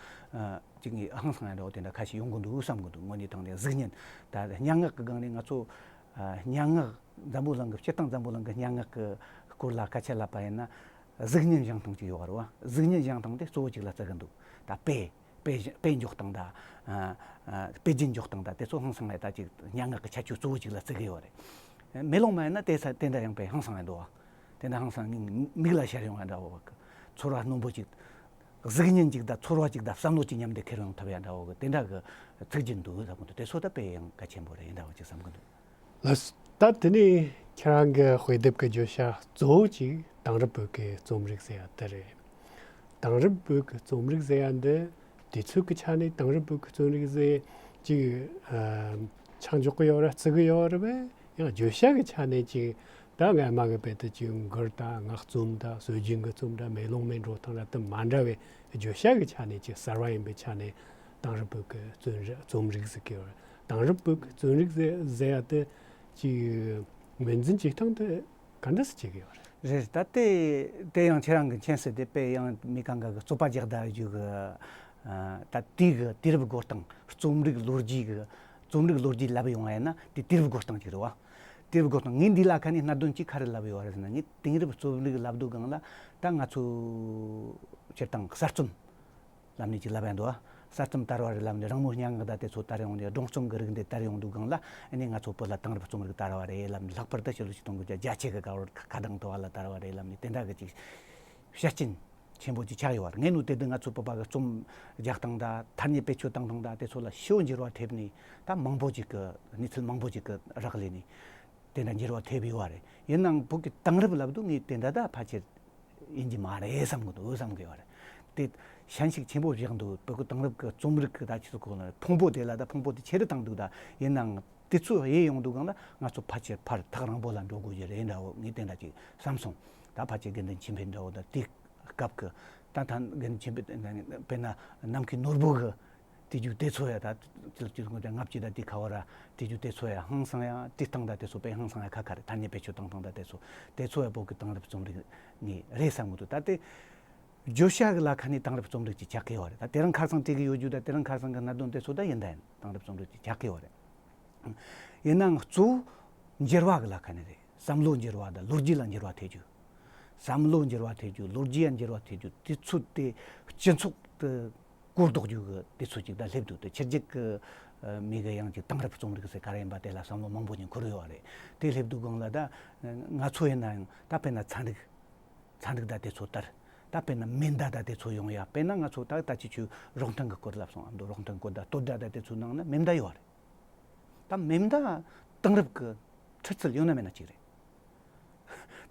ཅིག་ངས་ཧང་སང་ཡ་འདྲ་བོ་དེ་འདྲ་ཁ་ཤས་ཡོང་གི་འདུག་བསམ་གི་འདུག་དངོས་གནས་དྲང་གནས་གཟུགས་བརྙན་ད་སྙན་ངག་གི་སྒང་ནས་ང་ཚོ་སྙན་ངག་འཛམ་བུ་གླིང་གི་སྤྱིར་བཏང་འཛམ་བུ་གླིང་གི་སྙན་ངག་གི་སྐོར་ལ་སྐད་ཆ་ལབ་པ་ཡིན་ན། གཟུགས་བརྙན་བཞེངས་སྟངས་ཅིག་ཡོད་རེད་བ། གཟུགས་བརྙན་བཞེངས་སྟངས་དེ་གཙོ་བོ་གཅིག་ལ་བརྩི་གི་འདུག་ད་དཔེ་དཔེ་དཔེ་འཇོག་སྟངས་དང་། དཔེ་རྒྱན་འཇོག་སྟངས་དང་དེ་ཚོ་ཧང་སང་ངས་ད་ཅིག་སྙན་ངག་གི་ཁྱད་ཆོས་གཙོ་བོ་གཅིག་ལ་བརྩི་གི་ཡོད་རེད། མེ་ལོང་མ་ཡིན་ན་དེ་ས་དེ་འདྲ་ཡང་དཔེ་ཧང་སང་ཡ་འདུག་བ། དེ་འདྲ་ཧང་སང་ངའི་མིག་ལ་ཤར་ཡོང་ཡ་འདྲ་བོ་གི་ཚོར་བ་རྣོན་པོ་ཅིག་གཟུགས་བརྙན་ཅིག་དང་ཚོར་བ་ཅིག་དང་བསམ་བློ་ཅིག་མཉམ་དུ་འཁྱེར་ཡོང་ཐུབ་ཡ་འདྲ་བོ་གི་དེ་འདྲ་གི་ཚིག་རྒྱན་འདུག་བསམ་གི་འདུག་དེ་ཚོ་ད་དཔེ་ཡང་གལ་ཆེན་པོ་རེད་འདྲ་བོ་ཅིག་བསམ་གི་འདུག་ལགས། ད་དེ་ནས་ཁྱེད་རང་གི་དཔེ་དེབ་ཀྱི་བརྗོད་བྱ་གཙོ་བོ་གཅིག་དེང་རབས་བོད་ཀྱི་རྩོམ་རིག་ཟེར་ཡ་དེ་རེད། དེང་རབས་བོད་ཀྱི་རྩོམ་རིག་ཟེར་ཡ་འདི་དུས་ཚོད་ཀྱི་ཆ་ནས་དེང་རབས་བོད་ཀྱི་རྩོམ་རིག་ཟེར་གཅིག་ཨ་ཆགས་འཇོག་གི་ཡོད་རེད། བརྩི་གི་ཡོད་རེད་པས། ཡང་བརྗོད་བྱ་གི་ཆ་ནས་གཅིག་ད་སྔ་མ་གི་དཔེ་དེ་གཅིག་མགུར་དང་སྔགས་རྩོམ་དང་སྲོལ་རྒྱུན་གྱི་རྩོམ་དང་མེ་ལོང་མའི་འགྲོ་སྟངས་དང་དེ་མ་འདྲ་བའི་བརྗོད་བྱ་གི་ཆ་ནས་གཅིག་གསར་བ་ཡིན་པའི་ཆ་ནས་དེང་རབས་བོད་ཀྱི་རྩོམ་རིག་རྩོམ་རིག་ཟེར་གི་ཡོད་རེད། དེང་རབས་བོད་ཀྱི་རྩོམ་རིག་ཟེར་ཟེར་ཡ་དེ་ཅིག་ངོས་འཛིན་བྱེད་སྟངས་དེ་ག་འདྲ་སེ་བྱེད་ཀྱི་ཡོད་རེད། རེད། ད་དེ་དེ་ཡང་ཁྱེད་རང་གི་མཁྱེན་གསལ་དེ་དཔེ་ཡང་མི་གང་ག་གི་རྩོད་པ་རྒྱག་བསྡད་རྒྱུ་གི་ད་དེ་གི་དུས་རབས་འགོར་སྟངས་རྩོམ་རིག་ལོ་རྒྱུས་གི་རྩོམ་རིག་ལོ་རྒྱུས་ལབ་ཡོང་བ་ཡིན་ན་དེ་དུས་རབས་འགོར་སྟངས་ཅིག་རེད་བ། དུས་རབས་འགོར་སྟངས་ངས་འདི་ལ་ཁ་ནས་གནད་དོན་གཅིག་ག་རེ་ལབ་ཡོད་རེད་ཟེར་ན། ངས་དེང་རབས་རྩོམ་རིག་ལབ་དུས་སྒང་ལ་ད་ང་ཚོ་སྤྱིར་བཏང་གསར་རྩོམ་ལབ་ནས་ཅིག་ལབ་ཡ་འདུག་ཨ། གསར་རྩོམ་དར་བ་རེད་ལབ་ནས་རང་མོས་སྙན་ངག་ད་དེ་ཚོ་དར་ཡོང་ནས་སྒྲུང་རྩོམ་གྱི་རིགས་འདི་དར་ཡོང་དུས་སྒང་ལ་ཨ་ནི་ང་ཚོ་བོད་ལ་དེང་རབས་རྩོམ་རིག་དར་བ་རེད་ལབ་ནས། ལྷག་པར་དུ་ཕྱི་ལོ་ཆིག་སྟོང་དགུ་བརྒྱ་བརྒྱད་ཅུ་གི་སྐབས་ཁ་གདངས་ཐོབ་པ་ལ་དར་བ་རེད་ལབ་ནས་དེ་འདྲ་གི་ཅིག་བཤད་རྐྱེན་ཆེན་པོ་ཅིག་ཆགས་ཡོད་རེད། ངས་ནུ་དེ་དུས་ང་ཚོ་བོད་པ་གི་རྩོམ་རྒྱག་སྟངས་དང་ཐ་སྙད་བེད་སྤྱོད་བཏང་སྟངས་དང་དེ་ཚོ་ལ་ཞེ་པོ་འགྱུར་བ་ཐེབས་ནས་ད་མང་པོ་ཅིག་གི་གནས་ཚུལ་མང་པོ་ཅིག་གི་རག་ལས་ནས་དེ་འདྲ་འགྱུར་བ་ཐེབས་ཡོད་རེད། ཡིན་ནའང་བོད་ཀྱི་དེང་རབས་ལབ་དུས་ངས་དེ་འདྲ་ད་ཕལ་ཆེར་ཡིན་གྱི་མ་རེད་བསམ་གི་འདུག་བསམ་གི་ཡོད་རེད། དེ་ཞན་ཞིག་ཆེན་པོ་བཞག་འདུག་བོད་ཀྱི་དེང་རབས་ཀྱི་རྩོམ་རིག་གི་ད་ཆི་ཟེར་གོ་ནི་ཕུང་པོ་དེ་ལ་ད་ཕུང་པོ་དེ་ཆེ་རུ་བཏང་འདུག་ད་ཡིན་ནའང་དེ་ཚོ་དབྱེ་ཡོང་དུས་སྒང་ལ་ང་ཚོ་ཕལ་ཆེར་ཕར་ཐག་རིང་པོ་ལ་འགྲོ་དགོས་ཀྱི་རེད་འདྲ་བོ་ངས་དེ་འདྲ་ཅིག་བསམ་སོང་། ད་ཕལ་ཆེར་དགེ་འདུན་ཆོས་འཕེལ་འདྲ་བོ་ད་དེ་སྐབས་ཀྱི་ད་ད་དགེ་འདུན་ཆོས་འཕེལ་དཔེར་ན་ནམ་མཁའི་ནོར་བུ་གི་དེ་རྒྱུ་དེ་ཚོ་ཡ་ད་ཅི་ལ་ཅི་ལ་ལྔ་བཅུ་ད་དེ་ཁ་བ་ར་དེ་རྒྱུ་དེ་ཚོ་ཡ་ཧང་སང་ཡ་བྲིས་སྟངས་ད་དེ་ཚོ་དཔེ་ཧང་སང་ཡ་ཁ་ཁ་རེད། ཐ་སྙད་བེད་སྤྱོད་བཏང་སྟངས་ད་དེ་ཚོ་དེ་ཚོ་ཡ་བོད་ཀྱི་དེང་རབས་རྩོམ་རིག་ནས་རེད་བསམ་གི་འདུག་ད་དེ་བརྗོད་བྱ་གི་ལ་ཁ་ནས་དེང་རབས་རྩོམ་རིག་ཅིག་ཆགས་ཀྱི་ཡོད་རེད། ད་དེ་རིང་ཁ་སང་བྲིས་གི་ཡོད་རྒྱུ་ད་དེ་རིང་ཁ་སང་གི་གནད་དོན་དེ་ཚོ་ད་ཡིན་ད་ཡིན་དེང་རབས་རྩོམ་རིག་ཅིག་ཆགས་ཀྱི་ཡོད་རེད། ཡིན་ནའང་གཙོ་བོ་འགྱུར་བ་གི་ལ་ཁ་ནས་རེད། བསམ་བློ་འགྱུར་བ་དང་ལོ་རྒྱུས་ལ་འགྱུར་བ་ཐེབས་རྒྱུ། བསམ་བློ་འགྱུར་བ་ཐེབས་རྒྱུ། ལོ་རྒྱུས་ལ་འགྱུར་བ་ཐེབས་རྒྱུ་དེ་ཚོ་དེ་སྤྱི་ཚོགས་དེ་གོ་ལྡོག་རྒྱུ་གི་དེ་ཚོ་ཅིག་ད་སླེབས་འདུག་དེ་ཕྱི་རྒྱལ་གི་མི་གི་ཡང་ཅིག་དེང་རབས་རྩོམ་རིག་ཟེར་ག་རེ་ཡིན་པ་དེ་ལ་བསམ་བློ་མང་པོ་ཉིད་འཁོར་ཡོད་རེད། དེ་སླེབས་དུས་སྒང་ལ་ད་ང་ཚོ་ཡིན་ན་ཡང་ད་དཔེར་ན་ཚན་རིག་ཚན་རིག་ད་དེ་ཚོ་ལྟར་ད་དཔེར་ན་མེ་མདའ་ད་དེ་ཚོ་ཡོང་ཡ། དཔེར་ན་ང་ཚོ་ད་ད་ཅི་ཆུ་རོགས་མཐུན་གི་སྐོར་ལབ་སོང་ཨ་མདོ་རོགས་མཐུན་སྐོར་ད་སྟོད་སྒྲ་ད་དེ་ཚོའི་ནང་ན་མེ་མདའ་ཡོད་རེད། ད་མེ་མདའ་དེང་རབས་ཀྱི་འཁྲི་ཚུལ་ཡོད་ན་མེད་ན་གཅིག་རེད།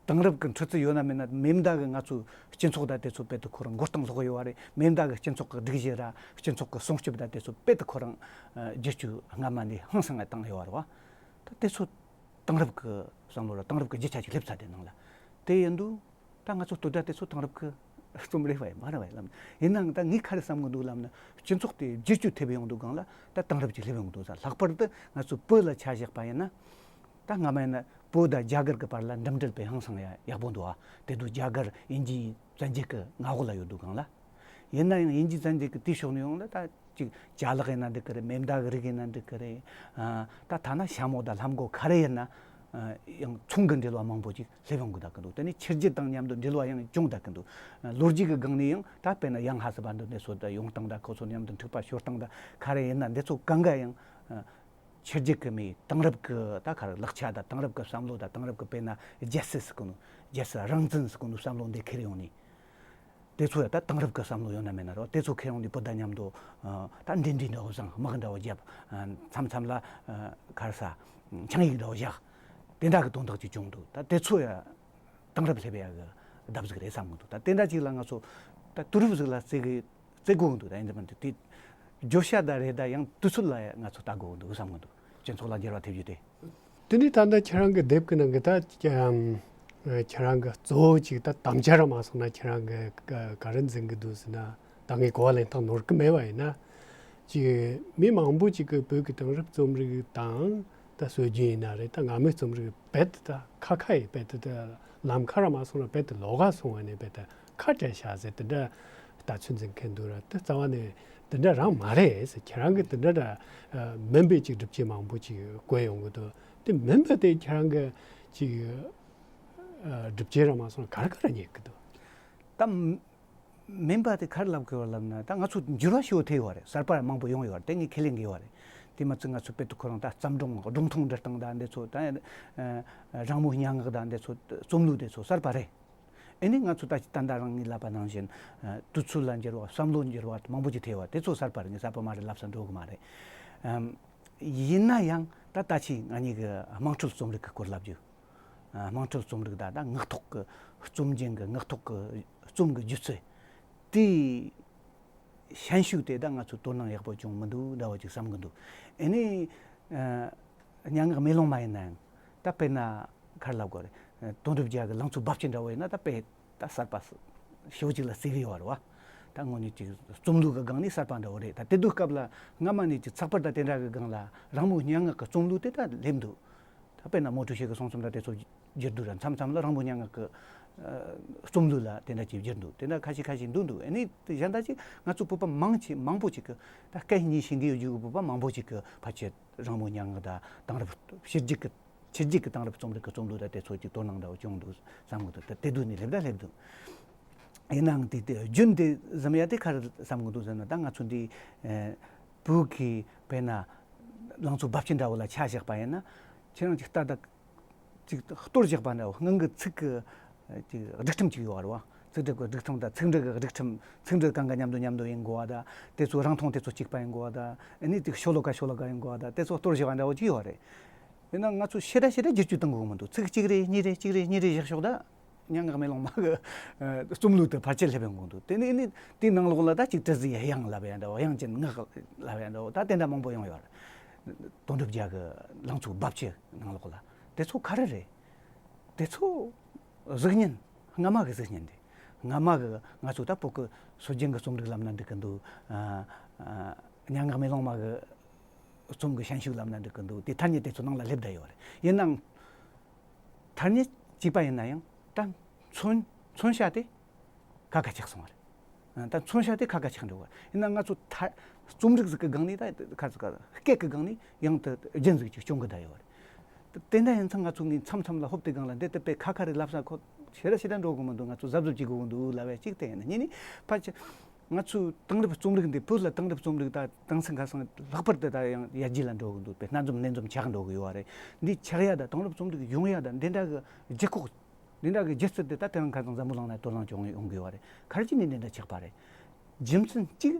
དེང་རབས་ཀྱི་འཁྲི་ཚུལ་ཡོད་ན་མེད་ན་མེ་མདའ་གི་ང་ཚོའི་སྤྱི་ཚོགས་ད་དེ་ཚོ་དཔེ་དེ་ཁོ་རང་མགོ་རྟིང་སློག་གི་ཡོད་རེད། མེ་མདའ་གི་སྤྱི་ཚོགས་ཀྱི་སྒྲིག་གཞི་ར་སྤྱི་ཚོགས་ཀྱི་སྲུང་སྐྱོབ་ད་དེ་ཚོ་དཔེ་དེ་ཁོ་རང་བསྒྱུར་བཅོས་སྔ་མ་ནས་ཧང་སང་ང་བཏང་ཡོད་རེད་བ། ད་དེ་ཚོ་དེང་རབས་ཀྱི་བསམ་བློ་ར་དེང་རབས་ཀྱི་རྒྱུ་ཆ་ཞིག་སླེབས་ཚར་དེ་ནང་ལ་དེ་ཡིན་དུས། ད་ང་ཚོ་སྟོད་སྒྲ་དེ་ཚོ་དེང་རབས་ཀྱི་རྩོམ་རིག་པ་ཡིན་མ་རེད་བ་ལབ་ན། ཡིན་ནའང་ད་ངས་ག་རེ་བསམ་གི་འདུག་ལབ་ན་སྤྱི་ཚོགས་དེ་བསྒྱུར་བཅོས་ཐེབས་ཡོང་དུས་སྒང་ལ་ད་དེང་རབས་ཀྱི་སླེབས་ཡོང་གི་འདུག་ས། ལྷག་པར་དུ་ང་ཚོ་བོད་ལ་ཆ་བཞག་པ་ཡིན་ན་ད་སྔ་མ་ཡིན་ན་བོད་དང་རྒྱ་གར་གྱི་བར་ལ་འགྲིམ་འགྲུལ་དཔེ་ཧང་སང་ཡ་ཡག་པོ་འདུག་ཨ། དེ་དུས་རྒྱ་གར་དབྱིན་ཇིའི་བཙན་འཇུག་གི་མངའ་འོག་ལ་ཡོད་དུས་སྒང་ལ། ཡིན་ན་ཡང་དབྱིན་ཇིའི་བཙན་འཇུག་གི་དེའི་ཕྱོགས་ནས་ཡོང་ན་ད་ཅིག་ཅ་ལག་ཡིན་ན་འགྲིག་གི་རེད། མེ་མདའ་གི་རིགས་ཡིན་ན་འགྲིག་གི་རེད། ཨ། ད་ཐ་ན་ཞྭ་མོ་དང་ལྷམ་གོག་ག་རེ་ཡིན་ན་ཡང་ཚོང་གི་འབྲེལ་བ་མང་པོ་ཅིག་སླེབས་ཡོང་གི་བསྡད་ཀྱི་འདུག་དེ་ནས་ཕྱི་རྒྱལ་དང་མཉམ་དུ་འབྲེལ་བ་ཡང་བྱུང་བསྡད་ཀྱི་འདུག་ལོ་རྒྱུས་ཀྱི་སྒང་ནས་ཡང་ད་དཔེར་ན་ཡང་ཧ་སི་བ་འདི་འདྲ་སོ་ད་ཡོང་སྟངས་དང་ཁོ་ཚོ་མཉམ་དུ་འཁྲུག་པ་ཤོར་སྟངས་དང་ག་རེ་ཡིན་ན་འདི་ཚོ་གང་ག་ཡང་ཕྱི་རྒྱལ་གྱི་མི་དེང་རབས་ཀྱི་ད་ག་རེ་ལག་ཆ་དང་དེང་རབས་ཀྱི་བསམ་བློ་དང་དེང་རབས་ཀྱི་དཔེར་ན་རྒྱལ་སྲིད་ཟེར་གོ་ནོ་རྒྱལ་སྲིད་རང་བཙན་ཟེར་གོ་ནོ་བསམ་བློ་འདི་འཁྱེར་ཡོང་ནས། དེ་ཚོ་ཡང་ད་དེང་རབས་ཀྱི་བསམ་བློ་ཡོད་ན་མེད་ན་རོ། དེ་ཚོ་ཁྱེར་ཡོང་དུས་བུ་དང་མཉམ་དུ་ད་འབྲེལ་འདྲིས་འདྲ་བོ་བཟང་དམག་འདྲ་བོ་བརྒྱབ། མཚམས་མཚམས་ལ་ག་རེ་ཟ་ཆིངས་ཡིག་འདྲ་བོ་བཞག་དེ་འདྲ་གི་དོན་དག་ཅིག་བྱུང་འདུག་ད་དེ་ཚོ་ཡང་དེང་རབས་སླེབས་ཡ་གི་ལྡབ་ཟིག་རེད་བསམ་གི་འདུག་ད་དེ་འདྲ་ཅིག་ལ་ང་ཚོ་ད་དུས་རབས་ཟིག་ལ་བརྩི་གི་བརྩི་དགོས་འདུག་ད་ཡིན་ཙམ་དུ་དེ་བརྗོད་བྱ་ད་རེད། ད་ཡང་དུས་ཚོད་ལ་ཡང་ང་ཚོ་ལྟ་དགོས་འདུག་བསམ་གི་འདུག་སྤྱི་ཚོགས་ལ་འགྱུར་བ་ཐེབས་རྒྱུ་དེ། དེ་ནས་ད་ལྟ་ཁྱེད་རང་གི་དེབ་ཀྱི་ནང་གི་ད་ཨམ་ ཁྱེད་རང་གི་གཙོ་བོ་ཅིག་ད་དམ་བཅའ་ར་མ་སོང་ན་ཁྱེད་རང་གི་ག་ག་རེ་འཛིན་གི་འདུག་ཟེར་ན། ད་ངས་གོ་བ་ལེན་སྟངས་ནོར་གི་མེད་པ་ཡིན་ན། ཅིག་མི་མང་པོ་ཅིག་གི་བོད་ཀྱི་དེང་རབས་རྩོམ་རིག་དང་ད་སྲོལ་རྒྱུན་ཡིན་ན་རེད། ད་སྔ་མོའི་རྩོམ་རིག་རྦད་དེ་ད་ཁ་ཁ་ཡིན། རྦད་དེ་ད་ལམ་ཁ་ར་མ་སོང་ན་རྦད་དེ་ལོགས་ཀ་སོང་བ་ནས་རྦད་དེ་ཁ་བྲལ་བཞག་ཟེར་དེ་འདྲ་ལྟ་ཚུལ་འཛིན་མཁན་འདུག་ར། དེ་རྩ་བ་ནས་དེ་འདྲ་རང་མ་རེད་ཟེར། ཁྱེད་རང་གི་དེ་འདྲ་འདྲ་མིན་པའི་ཅིག་སྒྲུབ་བྱེད་མང་པོ་ཅིག་བཀོད་ཡོང་གི་འདུག་དེ་མིན་པ་དེ་ཁྱེད་རང་གི་ཅིག་སྒྲུབ་བྱེད་ར་མ་སོང་ན་ག་རེ་ག་རེ་རྙེད་གི་འདུག་ད་མིན་པ་དེ་ག་རེ་ལབ་དགོས་པ་ལབ་ན། ད་ང་ཚོ་འགྱུར་བ་ཞེ་པོ་ཐེབས་ཡོད་རེད། གསར་པ་མང་པོ་ཡོང་ཡོད་རེད། དེ་ངས་ཁས་ལེན་གི་ཡོད་རེད། དེ་མ་ཚད་ང་ཚོ་དཔེ་དེ་ཁོ་རང་ད་བརྩམས་སྒྲུང་སྒྲུང་ཐུང་འབྲི་སྟངས་ད་འདི་ཚོ་ད་རང་མོས་སྙན་ངག་ད་འདི་ཚོ་རྩོམ་ལུགས་དེ་ཚོ་གསར་པ་རེད། ཨེ་ནི་ང་ཚོ་ད་ད་ལྟ་རང་ངས་ལབ་པ་ནང་བཞིན་དུས་ཚོད་ལ་འགྱུར་བ། བསམ་བློ་འགྱུར་བ་མང་པོ་ཅིག་ཐེབས་པ་དེ་ཚོ་གསར་པ་རེད། ངས་གསར་པ་མ་རེད་ལབ་ས་འགྲོ་གི་མ་རེད། ཡིན་ན་ཡང་ད་ད་ཆ་ང་གཉིས་ཀྱི་དམངས་ཁྲོད་རྩོམ་རིག་གི་སྐོར་ལབ་རྒྱུ། དམངས་ཁྲོད་རྩོམ་རིག་ད་ད་ངག་ཐོག་གི་རྩོམ་རྒྱན་གྱི་ངག་ཐོག་གི་རྩོམ་གྱི་སྒྱུ་རྩལ་དེའི་ཤན་ཤུགས་དེ་ད་ང་ཚོ་དོ་སྣང་ཡག་པོ་བྱུང་མི་འདུག་འདྲ་བ་ཅིག་བསམ་གི་འདུག་ཨེ་ནི་སྙན་ངག་མེ་ལོང་མ་ཡིན་ན་ཡང་ད་དཔེར་ན་ག་རེ་ལབ་དགོས་རེད། དོན་གྲུབ་རྒྱལ་གྱི་ལང་ཚོའི་རྦབ་ཆུ་འདྲ་བོ་ཡིན་ན་ད་དཔེ་ད་གསར་པ་ཞེ་པོ་ཅིག་ལ་བརྩི་གི་ཡོད་རེད་བ། ད་དངོས་གནས་ཅིག་རྩོམ་ལུགས་ཀྱི་སྒང་ནས་གསར་པ་འདྲ་བོ་རེད། ད་དེ་དུས་སྐབས་ལ་སྔ་མ་ནས་ཅིག་ཚགས་པར་དང་དེ་འདྲ་གི་སྒང་ལ་རང་མོས་སྙན་ངག་གི་རྩོམ་ལུགས་དེ་ད་སླེབས་འདུག་ད་དཔེར་ན་མའོ་ཀྲུའུ་ཞི་གི་གསུང་རྩོམ་དང་དེ་ཚོ་བསྒྱུར་དུས་ར་མཚམས་མཚམས་ལ་རང་མོས་སྙན་ངག་གི་རྩོམ་ལུགས་ལ་དེ་འདྲ་ཅིག་བསྒྱུར་འདུག་དེ་འདྲ་ཁ་ཤས་ཁ་ཤས་འདུག་འདུག་ཨ་ནི་དེ་གཞན་དག་ཅིག་ང་ཚོ་བོད་པ་མང་ཆེ་མང་པོ་ཅིག་གི་ད་སྐད་གཉིས་ཤེས་ཀྱི་ཡོད་རྒྱུ་གི་བོད་པ་མང་པོ་ཅིག་གི་ཕལ་ཆེར་རང་མོས་སྙན་ངག་དང་དེང་རབས་ཕྱི་རྒྱལ་གི་ཕྱི་རྒྱལ་གྱི་དེང་རབས་རྩོམ་རིག་གི་རྩོམ་ལུགས་དང་དེ་ཚོ་ཅིག་དོ་སྣང་འདྲ་བོ་བྱུང་འདུག་བསམ་གི་འདུག་ད་དེ་དུས་ནས་སླེབས་ད་སླེབས་འདུག་ཡིན་ནའང་དེ་དེ་རྒྱུན་དེ་ཟིན་ཡ་དེ་ག་རེ་བསམ་གི་འདུག་ཟེར་ན། ད་ང་ཚོ་འདི་བོད་ཀྱི་དཔེར་ན་ལང་ཚོའི་རྦབ་ཆུ་འདྲ་བོ་ལ་ཆ་བཞག་པ་ཡིན་ན། ཁྱེད་རང་ཅིག་ལྟ་ད་ཅིག་གཏོར་བཞག་པ་འདྲ་བོ། སྔོན་གྱི་ཚིག་གི་ཅིག་སྒྲིག་ཁྲིམས་ཅིག་ཡོད་རེད་བ། ཚིག་སྒྲིག་གི་སྒྲིག་ཁྲིམས་དང་ཚིག་འབྲུ་གི་སྒྲིག་ཁྲིམས། ཚིག་འབྲུ་གང་ག་མཉམ་དུ་མཉམ་དུ་ཡིན་དགོས་བ་དང་། དེ་ཚོ་རིང་ཐུང་དེ་ཚོ་གཅིག་པ་ཡིན་དགོས་བ་དང་། ཨ་ནི་ཅིག་ཤོ་ལོ་ཀ་ཤོ་ལོ་ཀ་ཡིན་དགོས་བ་དང་། དེ་ཚོ་གཏོར་བཞག་པ་འདྲ་བོ་ཅིག་ཡོད་རེད། ཡིན་ན་ང་ཚོ་ཞེ་དྲག་ཞེ་དྲག་བསྒྱུར་བཅོས་གཏོང་དགོས་མི་འདུག་ཚིག་གཅིག་རེ་གཉིས་རེ་གཅིག་རེ་གཉིས་རེ་བཞག་ཤོག་ད། སྙན་ངག་མེ་ལོང་མ་གི་རྩོམ་ལུགས་དེ་ཕལ་ཆེར་སླེབས་ཡོང་གི་འདུག་དེ་ནས་ནི་དེའི་ནང་ལོགས་ལ་ད་ཅིག་དྲི་ཟའི་དབྱངས་ལབ་ཡ་འདྲ་བོ། དབྱངས་ཅན་ངག་ལབ་ཡ་འདྲ་བོ། ད་དེ་འདྲ་མང་པོ་ཡོང་ཡོད་རེད། དོན་གྲུབ་རྒྱལ་གྱི་ལང་ཚོའི་རྦབ་ཆུ་ནང་ལོགས་ལ། དེ་ཚོ་ག་རེ་རེད། དེ་ཚོ་གཟུགས་བརྙན། སྔ་མ་གི་གཟུགས་བརྙན་རེད། སྔ་མ་གི་ང་ཚོ་ད་བོད་ཀྱི་སྲོལ་རྒྱུན་གྱི་རྩོམ་རིག་ལབ་ན་འགྲིག་གི་འདུག་ཨ་ཨ་སྙན་ངག་མེ་ལོང་མ་གི་རྩོམ་གྱི་ཞན་ཞུགས་ལབ་ན་འགྲིག་གི་འདུག་དེ་ཐ་སྙད་དེ་ཚོ་ནང་ལ་སླེབས་བསྡད་ཡོད་རེད། ཡིན་ནའང་ཐ་སྙད་གཅིག་པ་ཡིན་ན་ཡང་ད་མཚོན་མཚོན་བྱ་དེ་ཁ་ཁ་ཆགས་སོང་བ་རེད། ད་མཚོན་བྱ་དེ་ཁ་ཁ་ཆགས་འགྲོ་བ་རེད། ཡིན་ན་ང་ཚོ་ཐ་རྩོམ་རིག་ཟིག་གི་སྒང་ནས་ད་ཁ་ཟིག་ག་སྐད་ཀྱི་སྒང་ནས་ཡང་དུ་རྒྱུན་ཟིག་ཅིག་སྐྱོང་གི་བསྡད་ཡོད་རེད། དེ་འདྲ་ཡིན་ཙང་ང་ཚོ་ངས་མཚམས་མཚམས་ལ་ཧོབ་དེ་སྒང་ལ་འདི་ལྟ་བུའི་ཁ་ཁ་རེ་ལབ་ས་ཁོ་ཞེ་དྲག་ཞེ་དྲག་འགྲོ་གི་མི་འདུག་ང་ཚོ་གཟབ་གཟབ་བྱེད་དགོས་ཀྱི་འདུག་ལབ་ཡ་གཅིག་དེ་ཡིན། གཉིས་ནས་ཕལ་ཆེར་ང་ཚོའི་དེང་རབས་རྩོམ་རིག་འདི། བོད་ལ་དེང་རབས་རྩོམ་རིག་ད་དེང་སང་ཁ་སང་ལྷག་པར་དུ་ད་ཡང་ཡར་རྒྱས་ལ་འགྲོ་གི་འདུག་དཔེ་སྣ་འཛོམས་སྣེ་འཛོམས་ཆགས་འགྲོ་གི་ཡོད་རེད། འདི་ཆགས་ཡ་ད་དེང་རབས་རྩོམ་རིག་ཡོང་ཡ་ད་འདི་འདྲ་གི་ལྗིད་ཁོག་འདི་འདྲ་གི་སྒྱུ་རྩལ་དེ་ད་དེ་རིང་ཁ་སང་འཛམ་བུ་གླིང་ན་དོ་སྣང་བྱུང་ཡོང་གི་ཡོད་རེད། ག་རེ་བྱས་ནས་འདི་འདྲ་ཆགས་པ་རེད། རྒྱུ་མཚན་གཅིག་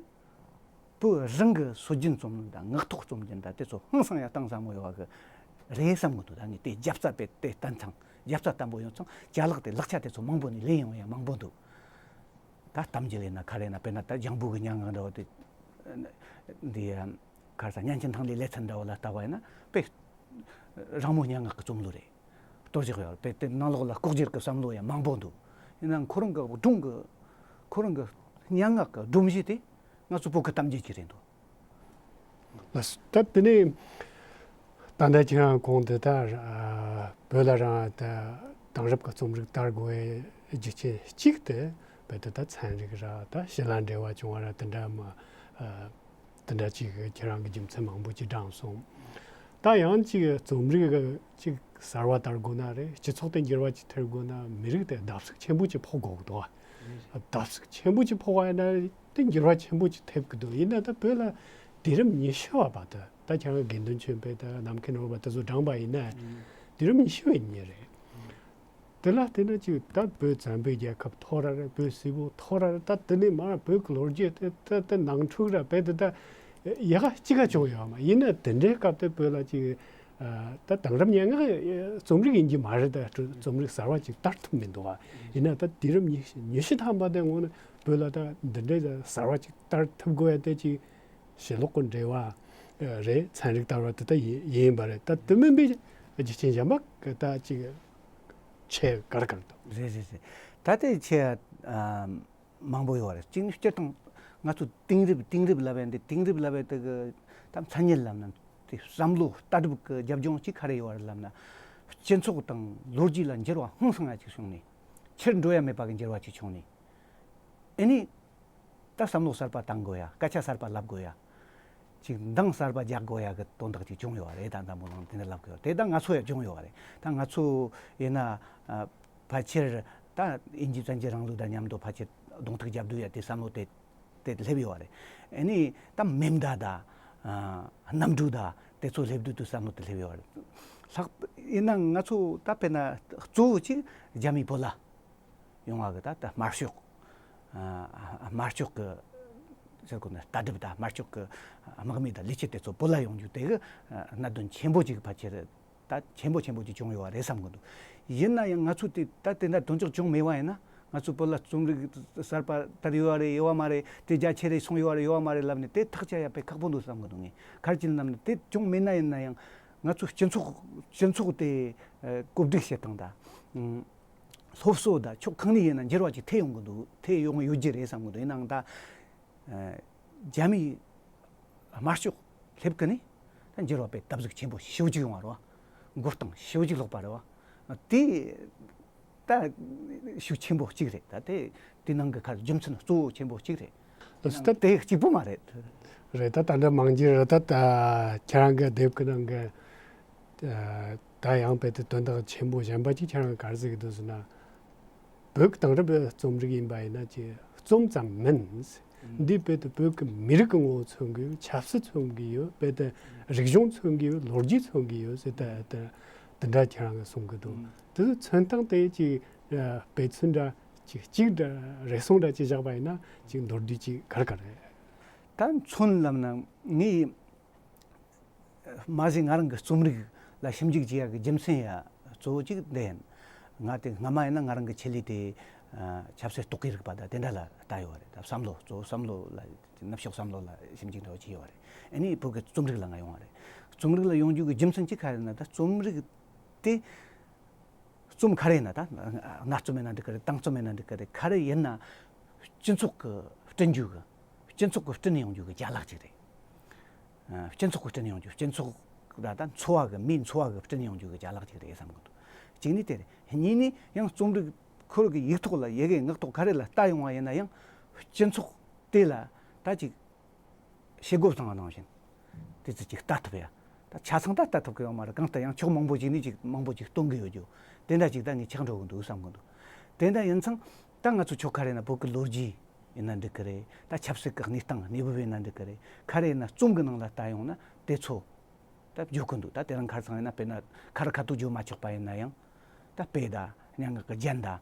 བོད་རང་གི་སྲོལ་རྒྱུན་རྩོམ་རིག་དང་ངག་ཐོག་རྩོམ་རྒྱུན་དང་དེ་ཚོ་ཧང་སང་ཡ་གཏིང་ཟབ་མོ་ཡོད་པ་གི་རེད་བསམ་གི་འདུག་ད་ངས་དེ་རྒྱབ་རྩ་དཔེ་དེ་བསྟན་ཙང་། རྒྱབ་རྩ་བརྟན་པོ་ཡོད་ཙང་ཅ་ལག་དེ་ལག་ཆ་དེ་ཚོ་མང་པོ་ནས་ལེན་ཡོང་ཡ་མང་པོ་འདུག་ད་གཏམ་རྒྱུད་ལས་ན་ག་རེ་ན། དཔེར་ན་ད་ལྗང་བུ་གི་སྙན་ངག་འདྲ་བོ་དེ། འདི་ག་རེ་ཟ། མཉན་ཆེན་ཐང་ལྷའི་ལེ་ཚན་འདྲ་བོ་ལ་ལྟ་བ་ཡིན་ན་དཔེ་རང་མོས་སྙན་ངག་གི་རྩོམ་ལུགས་རེད། གཏོར་བཞག་ཡོད་རེད། དེ་ནང་ལོགས་ལ་ལྐོག་གྱུར་གྱི་བསམ་བློ་ཡང་མང་པོ་འདུག་ཡིན་ནའང་ཁོ་རང་གི་སྒྲུང་གི། ཁོ་རང་གི་སྙན་ངག་གི་སྒྲོམ་གཞི་དེ་ང་ཚོ་བོད་ཀྱི་གཏམ་རྒྱུད་ཅིག་རེད་འདུག་ལགས་སོ། ད་དེ་ནས་ད་ལྟ་ཁྱེད་རང་གོང་དུ་ད་ཨ་བོད་ལ་རང་ད་དེང་རབས་ཀྱི་རྩོམ་རིག་དར་དགོས་པའི་རྒྱུ་རྐྱེན་གཅིག་དེ་རྦད་དེ་ད་ཚན་རིག་ར་ད་ཞི་ལྷག་འབྲེལ་བ་བྱུང་བ་ར་དེ་འདྲ་མ་ཨ། དེ་འདྲ་ཅིག་ཁྱེད་རང་གི་རྒྱུ་མཚན་མང་པོ་ཅིག་བགྲངས་སོང་། ད་ཡང་ཅིག་རྩོམ་རིག་ཅིག་གསར་བ་དར་དགོས་ན་རེད། སྤྱི་ཚོགས་དེ་འགྱུར་བ་ཅིག་ཐེབས་དགོས་ན་མི་རིགས་དེ་བརྡབ་གསིག་ཆེན་པོ་ཅིག་ཕོག་དགོས་ཀྱི་འདུག་བརྡབ་གསིག་ཆེན་པོ་ཅིག་ཕོག་པ་ཡིན་ན་དེ་འགྱུར་བ་ཆེན་པོ་ཅིག་ཐེབས་ཀྱི་འདུག་ཡིན་ན་ད་བོད་ལ་དུས་རབས་ཉི་ཤུ་བ་བར་དུ། ད་ཁྱེད་རང་དགེ་འདུན་ཆོས་འཕེལ་དང་ནམ་མཁའི་ནོར་བུ་དེ་ཚོ་བགྲངས་པ་ཡིན་ན་དུས་རབས་ཉི་ཤུ་བའི་མྱི་རེད། དེ་ལ་བལྟས་ན་ཅིག་ད་བོད་བཙན་པོའི་རྒྱལ་ཁབ་ཐོག་ར་རེད། བོད་སིལ་བུ་ཐོག་ར་རེད། ད་དེ་ནས་མར་བོད་ཀྱི་ལོ་རྒྱུས་དེ་ད་ད་ནང་འཁྲུག་ར་རྦད་དེ་ད་ཡ་ག་གཅིག་ག་བྱུང་ཡོད་མ་ཡིན་ན། དེ་འདྲའི་སྐབས་དེ་བོད་ལ་ཅིག་ཨ་ད་དེང་རབས་སྙན་ངག་རྩོམ་རིག་ཡིན་གྱི་མ་རེད། ད་རྩོམ་རིག་གསར་བ་ཅིག་དར་ཐུབ་མི་འདུག་བ། ཡིན་ན་ད་དུས་རབས་ཉི་ཉི་ཤུ་ཐམ་པ་དེ་སྔོན་ན་བོད་ལ་ད་འདི་འདྲའི་གསར་བ་ཅིག་དར་ཐུབ་དགོས་ཡ་དེ་ཅིག་ཞི་ལྷག་གི་འབྲེལ་བ་རེད། ཚན་རིག་དར་བ་དེ་ད་ཡིན་ཡིན་པ་རེད། ད་དེ་མིན་པའི་རྒྱུ་རྐྱེན་གཞན་པ་ད་ཅིག་ ཆེ་གར་གར་དང་། རེད་རེད་རེད། ད་ལྟའི་ཆེ་ཨ་མང་པོ་ཡོད་རེད། གཅིག་ནི་སྤྱིར་བཏང་ང་ཚོ་དེང་རབས་དེང་རབས་ལབ་ཡ་འདི་དེང་རབས་ལབ་ཡ་དེ་གི་ད་མཚན་ཉིད་ལབ་ན་དེ་བསམ་བློ་ལྟ་གྲུབ་ཀྱི་རྒྱབ་ལྗོངས་ཅིག་ག་རེ་ཡོད་རེད་ལབ་ན། སྤྱི་ཚོགས་དང་ལོ་རྒྱུས་ལ་འགྱུར་བ་ཧང་སང་ཡ་ཅིག་བྱུང་ནས། ཕྱིར་འགྲོ་ཡ་མེད་པ་གི་འགྱུར་བ་ཅིག་བྱུང་ནས། ཨེ་ནི། ད་བསམ་བློ་གསར་པ་བཏང་དགོས་ཡ། སྐད་ཆ་གསར་པ་ལབ་དགོས་ཡ། ཅིག་འདང་གསར་པ་རྒྱག་དགོས་ཡ་གི་དོན་དག་ཅིག་བྱུང་ཡོད་རེད། ད་འཛམ་བུ་གླིང་དེ་འདྲ་ལབ་དགོས་ཡ་དེ་ད་ང་ཚོ་ཡ་བྱུང་ཡོད་རེད། ད་ང་ཚོ་ཡིན་ན་ཨ་ཕལ་ཆེར་ད་དབྱིན་ཇི་བཙན་བྱོལ་རིང་ལུགས་དང་མཉམ་དུ་ཕལ་ཆེར་གདོང་ཐུག་རྒྱབ་སྡོད་ཡ་དེ་བསམ་བློ་དེ་དེ་སླེབས་ཡོད་རེད། ཨ་ནི་ད་མེ་མདའ་ད་ཨ་གནམ་གྲུ་ད་དེ་ཚོ་སླེབས་དུས་དུ་བསམ་བློ་དེ་སླེབས་ཡོད་རེད། ལྷག་ཡིན་ན་ང་ཚོ་ད་དཔེར་ན་གཙོ་བོ་ཅིག་རྒྱ་མིའི་བོད་ལྭ། ཡོང་བ་གི་ད་ལྟ་དམར་ཤོག་ཨ་དམར་ཤོག་གི་ཟེར་དགོས་ན་ལྟ་གྲུབ་དང་དམར་ཤོག་གི་དམག་མི་དང་ལས་བྱེད་དེ་ཚོ་བོད་ལ་ཡོང་རྒྱུ་དེ་གི་གནད་དོན་ཆེན་པོ་ཅིག་ཕལ་ཆེར་ད་ཆེན་པོ་ཆེན་པོ་ཅིག་བྱུང་ཡོད་པ་རེད་བསམ་གི་འདུག་ཡིན་ན་ཡང་ང་ཚོ་དེ་ད་དེ་འདྲ་དོན་ཅོག་བྱུང་མེད་པ་ཡིན་ན། ང་ཚོ་བོད་ལ་རྩོམ་རིག་གསར་པ་དར་ཡོད་པ་རེད་ཡོད་པ་མ་རེད། དེ་རྒྱ་ཆེ་རེ་སོང་ཡོད་པ་རེད་ཡོད་པ་མ་རེད་ལབ་ནས་དེ་ཐག་བཅད་ཡ་དཔེ་ཁག་པོ་འདུག་བསམ་གི་འདུག་ངས་ག་རེ་བྱས་ནས་ལབ་ན་དེ་བྱུང་མེད་ན་ཡིན་ན་ཡང་ང་ཚོ་སྤྱི་ཚོགས་སྤྱི་ཚོགས་དེ་ཨ་བཀོད་སྒྲིག་བྱེད་སྟངས་དང་། སློབ་གསོ་དང་ཕྱོགས་གང་ནས་ཡིན་ན་འགྱུར་བ་ཅིག་ཐེབས་ཡོང་གི་འདུག་ཐེབས་ཡོང་གི་ཡོད་ཀྱི་རེད་བསམ་གི་འདུག་ཡིན་ནའང་ད་ཨ་རྒྱ་མིའི་དམར་ཤོག་སླེབས་ཀི་ནས་ད་འགྱུར་བ་དཔེ་སྟབས་གཟིགས་ཆེན་པོ་ཞེ་པོ་ཅིག་ཡོང་བ་རེད་བ། མགོ་རྟིང་ཞེ་པོ་ཅིག་ལྷག་པ་རེད་བ། དེ་ད་ཤུགས་ཆེན་པོ་གཅིག་རེད། ད་དེ་དེ་ནང་གི་ཁར་རྒྱུ་མཚན་གཙོ་བོ་ཆེན་པོ་གཅིག་རེད། ལགས་སོ། ད་དེ་གཅིག་པུ་མ་རེད། རེད། ད་ད་འདྲ་མང་རྒྱུ་རེད། ད་ད་ཁྱེད་རང་གི་དེབ་ཀྱི་ནང་གི་ད་ཡང་དཔེ་དེ་དོན་དག་ཆེན་པོ་གཞན་པ་ཅིག་ཁྱེད་རང་ག་རེ་ཟེར་གི་འདུག་ཟེར་ན། བོད་ཀྱི་དེང་རབས་རྩོམ་རིག་ཡིན་པ་ཡིན་ན་ཅིག་རྩོམ་ཙམ་མིན། འདི་དཔེ་དེ་བོད་ཀྱི་མི་རིགས་ཀྱི་ངོ་བོ་མཚོན་གི་ཡོད། ཆབ་སྲིད་མཚོན་གི་ཡོད། དཔེ་དེ་རིག་གཞུང་མཚོན་གི་ཡོད། ལོ་རྒྱུས་མཚོན་གི་ཡོད་ཟེར། ད་ད་དེ་འདྲ་ཁྱེད་རང་གིས་གསུང་གི་འདུག་དེ་ཚོ་མཚོན་སྟངས་དེ་ཅིག་དཔེ་མཚོན་འདྲ་ཅིག་གཅིག་འདྲ་རེ་ཟུང་འདྲ་ཅིག་བཞག་པ་ཡིན་ན་ཅིག་མདོར་བསྡུས་ཅིག་ག་རེ་ག་རེ། ད་མཚོན་ལབ་ན་ངས་མ་གཞི་ང་རང་གི་རྩོམ་རིག་ལ་ཞིབ་འཇུག་བྱེད་ཡག་གི་རྒྱུ་མཚན་ཡ་གཙོ་བོ་གཅིག་འདི་ཡིན། ང་དེ་སྔ་མ་ཡིན་ན་ང་རང་གི་ཆེད་ལས་དེ་ཆབ་སྲིད་རྟོག་གེའི་རིག་པ་དང་དེ་འདྲ་ལ་ལྟ་ཡོད་རེད། ད་བསམ་བློ་གཙོ་བོ་བསམ་བློ་ལ་ནུབ་ཕྱོགས་བསམ་བློ་ལ་ཞིབ་འཇུག་འདྲ་བོ་བྱས་ཡོད་རེད། ཨ་ནི་བོད་ཀྱི་རྩོམ་རིག་ལ་ང་ཡོང་བ་རེད། རྩོམ་རིག་ལ་ཡོང་རྒྱུ་གི་རྒྱུ་མཚན་གཅིག་ག་རེ་ན་ད་རྩོམ་རིག་དེ། རྩོམ་ག་རེ་ཡིན་ན་ད་སྣ་རྩོམ་ཡིན་ན་འགྲིག་གི་རེད། གཏམ་རྩོམ་ཡིན་ན་འགྲིག་གི་རེད། ག་རེ་ཡིན་ན་སྤྱི་ཚོགས་ཀྱི་བསྐྲུན་རྒྱུ་གི་སྤྱི་ཚོགས་ཀྱི་བསྐྲུན་ཡོང་རྒྱུ་གི་ཅ་ལག་ཅིག་རེད། ཨ་སྤྱི་ཚོགས་ཀྱི་བསྐྲུན་ཡོང་རྒྱུ་སྤྱི་ཚོགས་ལ་ད་འཚོ་བ་གི་མིའི་འཚོ་བ་གི་བསྐྲུན་ཡོང་རྒྱུ་གི་ཅ་ལག་ཅིག་རེད་བསམ་གི་འདུག་གཅིག་ནི་དེ་རེད། གཉིས་ནི་ཡང་རྩོམ་རིག་ཁོ་རང་གི་ཡིག་ཐོག་ལ་ཡི་གེ་ངག་ཐོག་ག་རེ་ལ་ལྟ་ཡོང་བ་ཡིན་ན་ཡང་སྤྱི་ཚོགས་དེ་ལ་ད་ཅིག་བྱེད་སྒོ་བཏང་བ་ནང་བཞིན་དེ་ཚོ་ཅིག་ལྟ་ཐུབ་ཡ། ད་ཆ་ཚང་ད་ལྟ་ཐུབ་ཀྱི་ཡོད་མ་རེད། གང་ལྟར་ཡང་ཕྱོགས་མང་པོ་ཅིག་ནས་ཅིག་མང་པོ་ཅིག་སྟོན་གྱི་ཡོད་རྒྱུ་དེ་འདྲ་ཅིག་ད་ངས་ཆགས་འགྲོ་གི་འདུག་བསམ་གི་འདུག་དེ་འདྲ་ཡིན་ཙང་ད་ང་ཚོ་ཕྱོགས་ག་རེ་ན་བོད་ཀྱི་ལོ་རྒྱུས་ཡིན་ན་འགྲིག་གི་རེད། ད་ཆབ་སྲིད་ཀྱི་གནས་སྟངས་གནས་བབ་ཡིན་ན་འགྲིག་གི་རེད། ག་རེ་ཡིན་ན་རྩོམ་གྱི་ནང་ལ་ལྟ་ཡོང་ན་དེ་ཚོ་ད་བརྗོད་ཀྱི་འདུག་ད་དེ་རིང་ཁ་སང་ཡིན་ན་དཔེར་ན་ཁ་རི་ཁ་ཐུག་བརྗོད་མ་ཆོག་པ་ཡིན་ན་ཡང་ད་དཔེ་ད་སྙན་ངག་གི་རྒྱན་ད།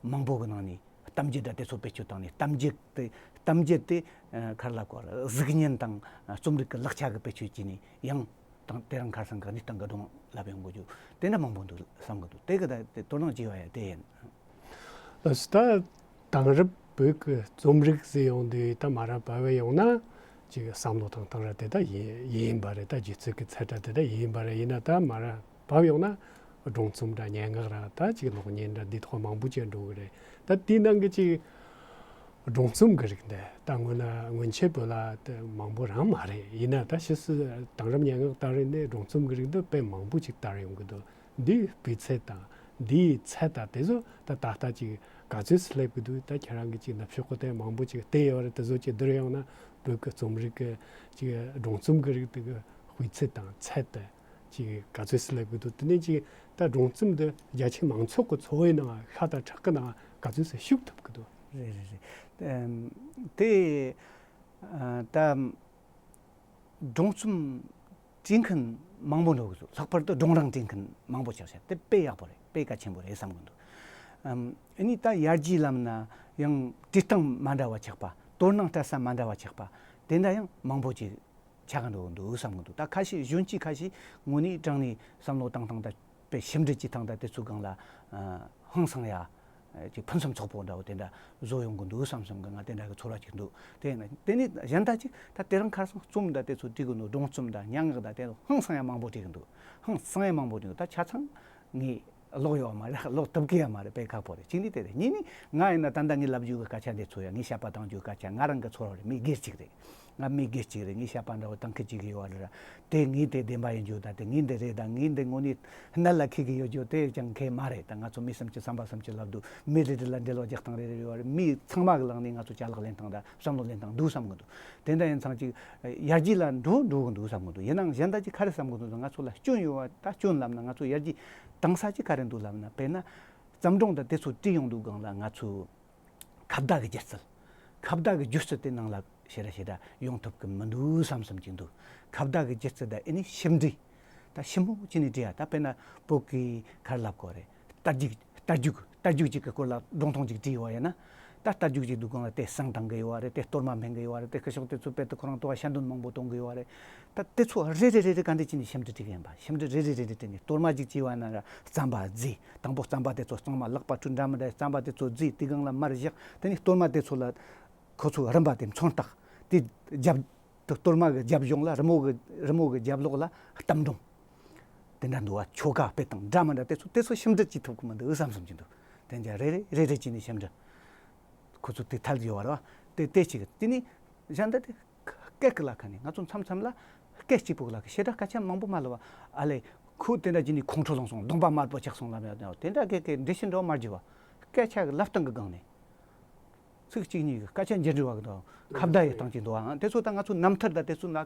མང་པོ་གི་ནང་ནས་གཏམ་རྒྱུད་དང་དེ་ཚོ་བེད་སྤྱོད་བཏང་ནས་གཏམ་རྒྱུད་དེ་གཏམ་རྒྱུད་དེ་ཨ་ག་རེ་ལབ་དགོས་རེད། གཟུགས་བརྙན་དང་རྩོམ་རིག་གི་ལག་ཆ་གི་བེད་སྤྱོད་བྱས་ནས་ཡང་དང་དེ་རིང་ཁ་སང་གི་གནས་སྟངས་གི་སྒྲུང་ལབ་ཡོང་དགོས་རྒྱུ་དེ་འདྲ་མང་པོ་འདུག་བསམ་གི་འདུག་དེ་གི་ད་དེ་དོ་སྣང་བྱས་པ་ཡང་དེ་ཡིན། ལགས་སོ། ད་དེང་རབས་བོད་ཀྱི་རྩོམ་རིག་ཟེར་ཡོང་དུས་ད་མ་ར་བབས་ཡོང་ན་ཅིག་བསམ་བློ་བཏང་སྟངས་ར་དེ་ད་ཡིན་ཡིན་པ་རེད། ད་སྒྱུ་རྩལ་གྱི་ཚད་ར་དེ་ད་ཡིན་པ་རེད། ཡིན་ན་ད་མ་ར་བབས་ཡོང་ན། སྒྲུང་རྩོམ་འདྲ་སྙན་ངག་ར་ད་ཅིག་གློག་བརྙན་འདྲ་འདི་ཐོག་མང་པོ་ཅིག་འགྲོ་གི་རེད། ད་དེའི་ནང་གི་ཅིག་སྒྲུང་རྩོམ་གི་རིགས་འདི་ད་སྔོན་ན་སྔོན་ཆད་བོད་ལ་དེ་མང་པོ་རང་མ་རེད། ཡིན་ན་ད་ཕྱིས་སུ་དེང་རབས་སྙན་ངག་དར་རེད་ནས་སྒྲུང་རྩོམ་གི་རིགས་འདི་དཔེ་མང་པོ་ཅིག་དར་ཡོང་གི་འདུག་འདིའི་སྤུས་ཚད་དང་འདིའི་ཚད་དང་དེ་ཚོ་ད་ད་ལྟ་ཅིག་ག་ཚོད་སུ་སླེབས་གི་འདུག་ད་ཁྱེད་རང་གི་ཅིག་ནུབ་ཕྱོགས་གི་དེ་མང་པོ་ཅིག་བལྟས་ཡོད་རེད། དེ་ཚོ་ཅིག་བསྡུར་ཡོང་ན་བོད་གི་རྩོམ་རིག་གི་ཅིག་སྒྲུང་རྩོམ་གི་རིགས་དེ་གི་སྤུས་ཚད་དང་ཚད་དེ། ཅིག་ག་ཚོད་སུ་སླེབས་ཀྱི་འདུག་དེ་ནས་ཅིག་ད་སྒྲུང་རྩོམ་འདི་རྒྱ་ཆེ་མང་ཚོགས་ཀྱི་འཚོ་བའི་ནང་ཤ་དང་ཁྲག་གི་ནང་ག་ཚོད་སུ་ཞུགས་ཐུབ་ཀྱི་འདུག་རེད་རེད་རེད། ཨམ། དེ་ཨ་ད་སྒྲུང་རྩོམ་བྲིས་མཁན་མང་པོ་འགྲོ་གི་འདུག་ལྷག་པར་དུ་སྒྲུང་རང་བྲིས་མཁན་མང་པོ་ཆགས་ཤག་དེ་དཔེ་ཡག་པོ་རེད། དཔེ་གལ་ཆེན་པོ་རེད་བསམ་གི་འདུག་ཨམ། ཨ་ནི་ད་ཡར་རྒྱས་ལབ་ན་ཡང་བྲིས་སྟངས་མ་འདྲ་བ་ཆགས་པ། དོ་སྣང་སྤྲད་ས་མ་འདྲ་བ་ཆགས་པ། དེ་འདྲ་ཡང་མང་པོ་ཅིག་ཆགས་ཀྱི་འགྲོ་གི་འདུག་བསམ་གྱི་འདུག་ད་ཁ་ཤས་གཞོན་སྐྱེས་ཁ་ཤས་དངོས་གནས་དྲང་ནས་བསམ་བློ་བཏང་སྟངས་དང་དཔེ་ཞིབ་འབྲི་བྱེད་སྟངས་དང་དེ་ཚོའི་སྒང་ལ་ཨ་ཧང་སང་ཡ་ཅིག་ཕུན་སུམ་ཚོགས་པོ་འདྲ་བོ་དེ་འདྲ་བཟོ་ཡོང་གི་འདུག་བསམ་བསམ་གི་ང་དེ་འདྲ་གི་ཚོར་བ་ཅིག་འདུག་དེ་ཡིན་ན་དེ་ནས་གཞན་དག་ཅིག་ད་དེ་རིང་ཁ་སང་རྩོམ་དང་དེ་ཚོ་བྲིས་གི་འདུག་སྒྲུང་རྩོམ་དང་སྙན་ངག་དང་དེ་ཚོ་ཧང་སང་ཡ་མང་པོ་བྲིས་གི་འདུག་ཧང་སང་ཡ་མང་པོ་བྲིས་འདུག་ད་ཆ་ཚང་ངས་ ཀློག་ཡོད་མ་རེད། ཀློག་ཐུབ་ཀྱི་ཡོད་མ་རེད། དཔེ་ཁག་པོ་རེད། གཅིག་ནི་དེ་རེད། གཉིས་ནི་ང་ཡིན་ན་ད་ལྟ་ངས་ལབ་རྒྱུ་གི་སྐད་ཆ་འདི་ཚོ་ཡང་ངས་བཤད་པ་བཏང་རྒྱུ་གི་སྐད་ཆ། ང་རང་གི་ཚོར་བ་རེད། མི་སྒེར་གཅིག་རེད། ང་མི་སྒེར་གཅིག་རེད། ངས་བཤད་པ་འདྲ་བོ་གཏོང་མཁན་གཅིག་གི་ཡོད་རེད། དེ་ངས་དེ་བདེན་པ་ཡིན་རྒྱུ་དང་། དེ་ངས་འདི་རེད་དང་། ངས་འདི་དངོས་གནས་གནད་ལ་འཁེལ་གི་ཡོད་རྒྱུ་དེ་ཅང་འཁེལ་མ་རེད། ད་ང་ཚོ་མི་བསམ་སྤྱི་བསམ་པ་བསམ་སྤྱི་ལབ་དུས་མི་རེ་རེ་ལ་འབྲེལ་བ་རྒྱག་སྟངས་རེ་རེ་ཡོད་རེད། མི་ཚང་མ་གི་ལག་ནས་ང་ཚོ་ཅ་ལག་ལེན་སྟངས་དང་བསམ་བློ་ལེན་སྟངས་འདུག་བསམ་གི་འདུག་དེ་འདྲ་ཡིན་ཙང་ཅིག་ཡར་རྒྱས་ལ་འགྲོ་འགྲོ་གི་འདུག་བསམ་གི་འདུག་ཡིན་ནའང་གཞན་དག་ཅིག་ག་རེ་བསམ་གི་འདུག་ང་ཚོ་ལ་སྐྱོན་ཡོད་པ། ད་སྐྱོན་ལབ་ན་ང་ཚོ་ཡར་རྒྱས་བཏང་ས་ཅིག་ག་རེ་འདུག་ལབ་ན། དཔེར་ན་བརྩམས་སྒྲུང་དང་དེ་ཚོ་བྲིས་ཡོང་དུས་སྒང་ལ་ང་ཚོ་ཁ་བརྡ་གི་སྒྱུ་རྩལ། ཁ་བརྡ་གི་སྒྱུ་རྩལ་དེ་ནང་ལ་ཞེ་དྲག་ཞེ་དྲག་ཡོང་ཐུབ་གི་མི་འདུག་བསམ་བསམ་གྱི་འདུག་ཁ་བརྡ་གི་སྒྱུ་རྩལ་དང་ཨེ་ནི་ཞིབ་འབྲི། ད་ཞིབ་མོ་བྱས་ནས་བྲིས་ཡ། ད་དཔེར་ན་བོད་ཀྱི་ག་རེ་ལབ་དགོས་རེད། རྟ་རྒྱུག་རྟ་རྒྱུག་རྟ་རྒྱུག་ཅིག་གི་སྐོར་ལ་སྒྲུང་ཐུང་ཅིག་བྲིས་ཡོད་ཡིན་ན། ད་རྟ་རྒྱུག་ཅིག་འདུག་གང་ལ་དེ་བསང་བཏང་གི་ཡོད་རེད། དེ་གཏོར་མ་འཕེན་གི་ཡོད་རེད། དེ་སྐུ་ཞབས་དེ་ཚོ་དཔེ་དེ་ཁོ་རང་ལྟོ་བ་ཤ་འདོན་མང་པོ་གཏོང་གི་ཡོད་རེད། ད་དེ་ཚོ་རེ་རེ་རེ་རེ་ག་འདྲ་བྱས་ནས་ཞིབ་འབྲི་བྲིས་གི་ཡིན་པ། ཞིབ་འབྲི་རེ་རེ་རེ་རེ་བྲིས་ནས། གཏོར་མ་ཅིག་བྱས་པ་ན་ར་རྩམ་པ་བརྫིས། དང་པོ་རྩམ་པ་དེ་ཚོ་གཙང་མ་ལག་པ་ཁྲུས་འདྲ་མི་འདྲ་རྩམ་པ་དེ་ཚོ་བརྫིས། དེ་སྒང་ལ་མར་བཞག་དེ་ནས་གཏོར་མ་དེ་ཚོ་ལ་ཁོ་ཚོ་རིམ་པ་དེ་མཚོན་རྟགས་དེ་རྒྱབ། གཏོར་མ་གི་རྒྱབ་ལྗོངས་ལ་རི་མོ་གི་རི་མོ་གི་རྒྱབ་ལོགས་ལ་གཏམ་སྒྲུང་དེ་འདྲ་འདུག་བ། ཆོ་ག་དཔེ་དང་འདྲ་མི་འདྲ་དེ་ཚོ་དེ་ཚོ་ཞིབ་འབྲི་བྱེད་ཐུབ་གི་མི་འདུག་བསམ་བསམ་གྱི་འདུག་དེ་འདྲ་རེ་རེ་རེ་རེ་བྱས་ནས་ཞིབ་འབྲི་ཁོ་ཚོ་དེ་ཐལ་ཡོད་རེད་བ། དེ་དེ་གཅིག་དེ་ནས་གཞན་དག་དེ་སྐད་ཀྱི་ལ་ཁ་ནས་ང་ཚོ་མཚམས་མཚམས་ལ་སྐད་གཅིག་པོ་གི་ལ་ཁ་ཞེ་དྲག་སྐད་ཆ་མང་པོ་མ་ལབ་བ། ཨ་ལས་ཁོ་དེ་འདྲ་བྱས་ནས་ཁོང་ཁྲོ་ལངས་སོང་། གདོང་པ་དམར་པོ་ཆགས་སོང་ལབ་ཡ། དེ་འདྲ་སྐད་ཀྱི་འགྲེལ་བཤད་འདྲ་བོ་མ་བརྒྱབ་བ། སྐད་ཆ་གི་ལབ་སྟངས་ཀྱི་སྒང་ནས། ཚིག་གཅིག་གཉིས་ཀྱི་སྐད་ཆ་འཇིལ་འདྲི་བ་གི་དང་ཁ་བརྡ་ཡི་སྟངས་ཀྱི་འདུག་ཨང་། དེ་ཚོ་ད་ང་ཚོ་རྣམ་ཐར་དང་དེ་ཚོ་ན་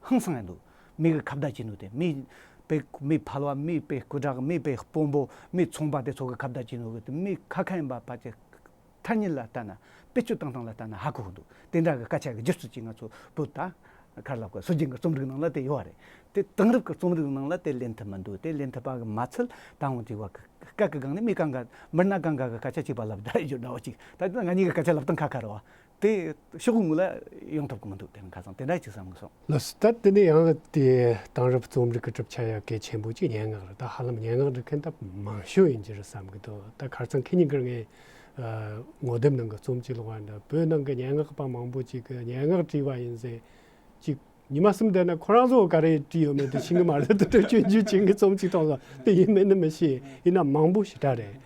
ཧང་སང་ཡ་འདུག་མི་གི་ཁ་བརྡ་བྱེད་ནོ་དེ། མི་དཔེ་མི་ཕལ་བ། མི་དཔེ་སྐུ་དྲག་མི་དཔེ་དཔོན་པོ། མི་ཚོང་པ་དེ་ཚོ་གི་ཁ་བརྡ་བྱེད་ནོ་གི་དེ། མི་ཁ་ཁ་ཡིན་པ་ཕལ་ཆེར་ཐ་སྙད་ལ་ལྟ་ན། དཔེ་སྤྱོད་བཏང་སྟངས་ལ་ལྟ་ན་ཧ་གོ་གི་འདུག་དེ་འདྲ་གི་སྐད་ཆ་གི་སྒྱུ་རྩལ་གྱིས་ང་ཚོ་བོད་ད་ག་རེ་ལབ་དགོས། སྲོལ་རྒྱུན་གྱི་རྩོམ་རིག་ནང་ལ་དེ་ཡོད་རེད། དེ་དེང་རབས་ཀྱི་རྩོམ་རིག་ནང་ལ་དེ་ལེན་ཐུབ་མི་འདུག་དེ་ལེན་ཐུབ་པ་གི་མ་ཚད་ད་འོང་དེ་བ་གི་སྐད་ཀྱི་སྒང་ནས་མི་གང་ག་མི་སྣ་གང་ག་གི་སྐད་ཆ་གཅིག་པ་ལབ་བསྡད་ཡོད་འདྲ་བ་ཅིག་ད་ང་གཉིས་ཀྱི་སྐད་ཆ་ལབ་སྟངས་ཁ་ཁ་རེད་བ། དེ་ཕྱོགས་གཉིས་ལ་ཡོང་ཐུབ་ཀྱི་མི་འདུག་དེ་ཁ་སང་དེ་འདྲ་ཅིག་བསམ་གི་སོང་། ལགས་སོ། ད་དེ་ནས་ཡང་དེ་དེང་རབས་རྩོམ་རིག་གི་གྲུབ་ཆ་ཡ་གལ་ཆེན་པོ་གཅིག་སྙན་ངག་རེད། ད་ཧ་ལམ་སྙན་ངག་འབྲི་མཁན་ད་མང་ཤོས་ཡིན་གྱི་རེད་བསམ་གི་འདུག་ད་ཁ་སང་ཁེ་ཉིན་ཀར་ངས་ངོ་དེབ་ནང་གི་རྩོམ་གཅིག་ཀློག་པ་འདྲ། བོད་ནང་གི་སྙན་ངག་པ་མང་པོ་ཅིག་གི་སྙན་ངག་བྲིས་པ་ཡིན་ཟེར་ཅིག་ཉི་མ་གསུམ་བསྡད་ན་ཁོ་རང་ཚོ་ག་རེ་བྲིས་ཡོད་མེད་དེ་ཤེས་གི་མ་རེད། དེ་འདྲ་སྐྱོན་བརྗོད་བྱེད་མཁན་རྩོམ་གཅིག་མཐོང་སོང་། དེ་ཡིན་མིན་ནི་མི་ཤེས། ཡིན་ན་མང་པོ་ཞེ་དྲག་རེད།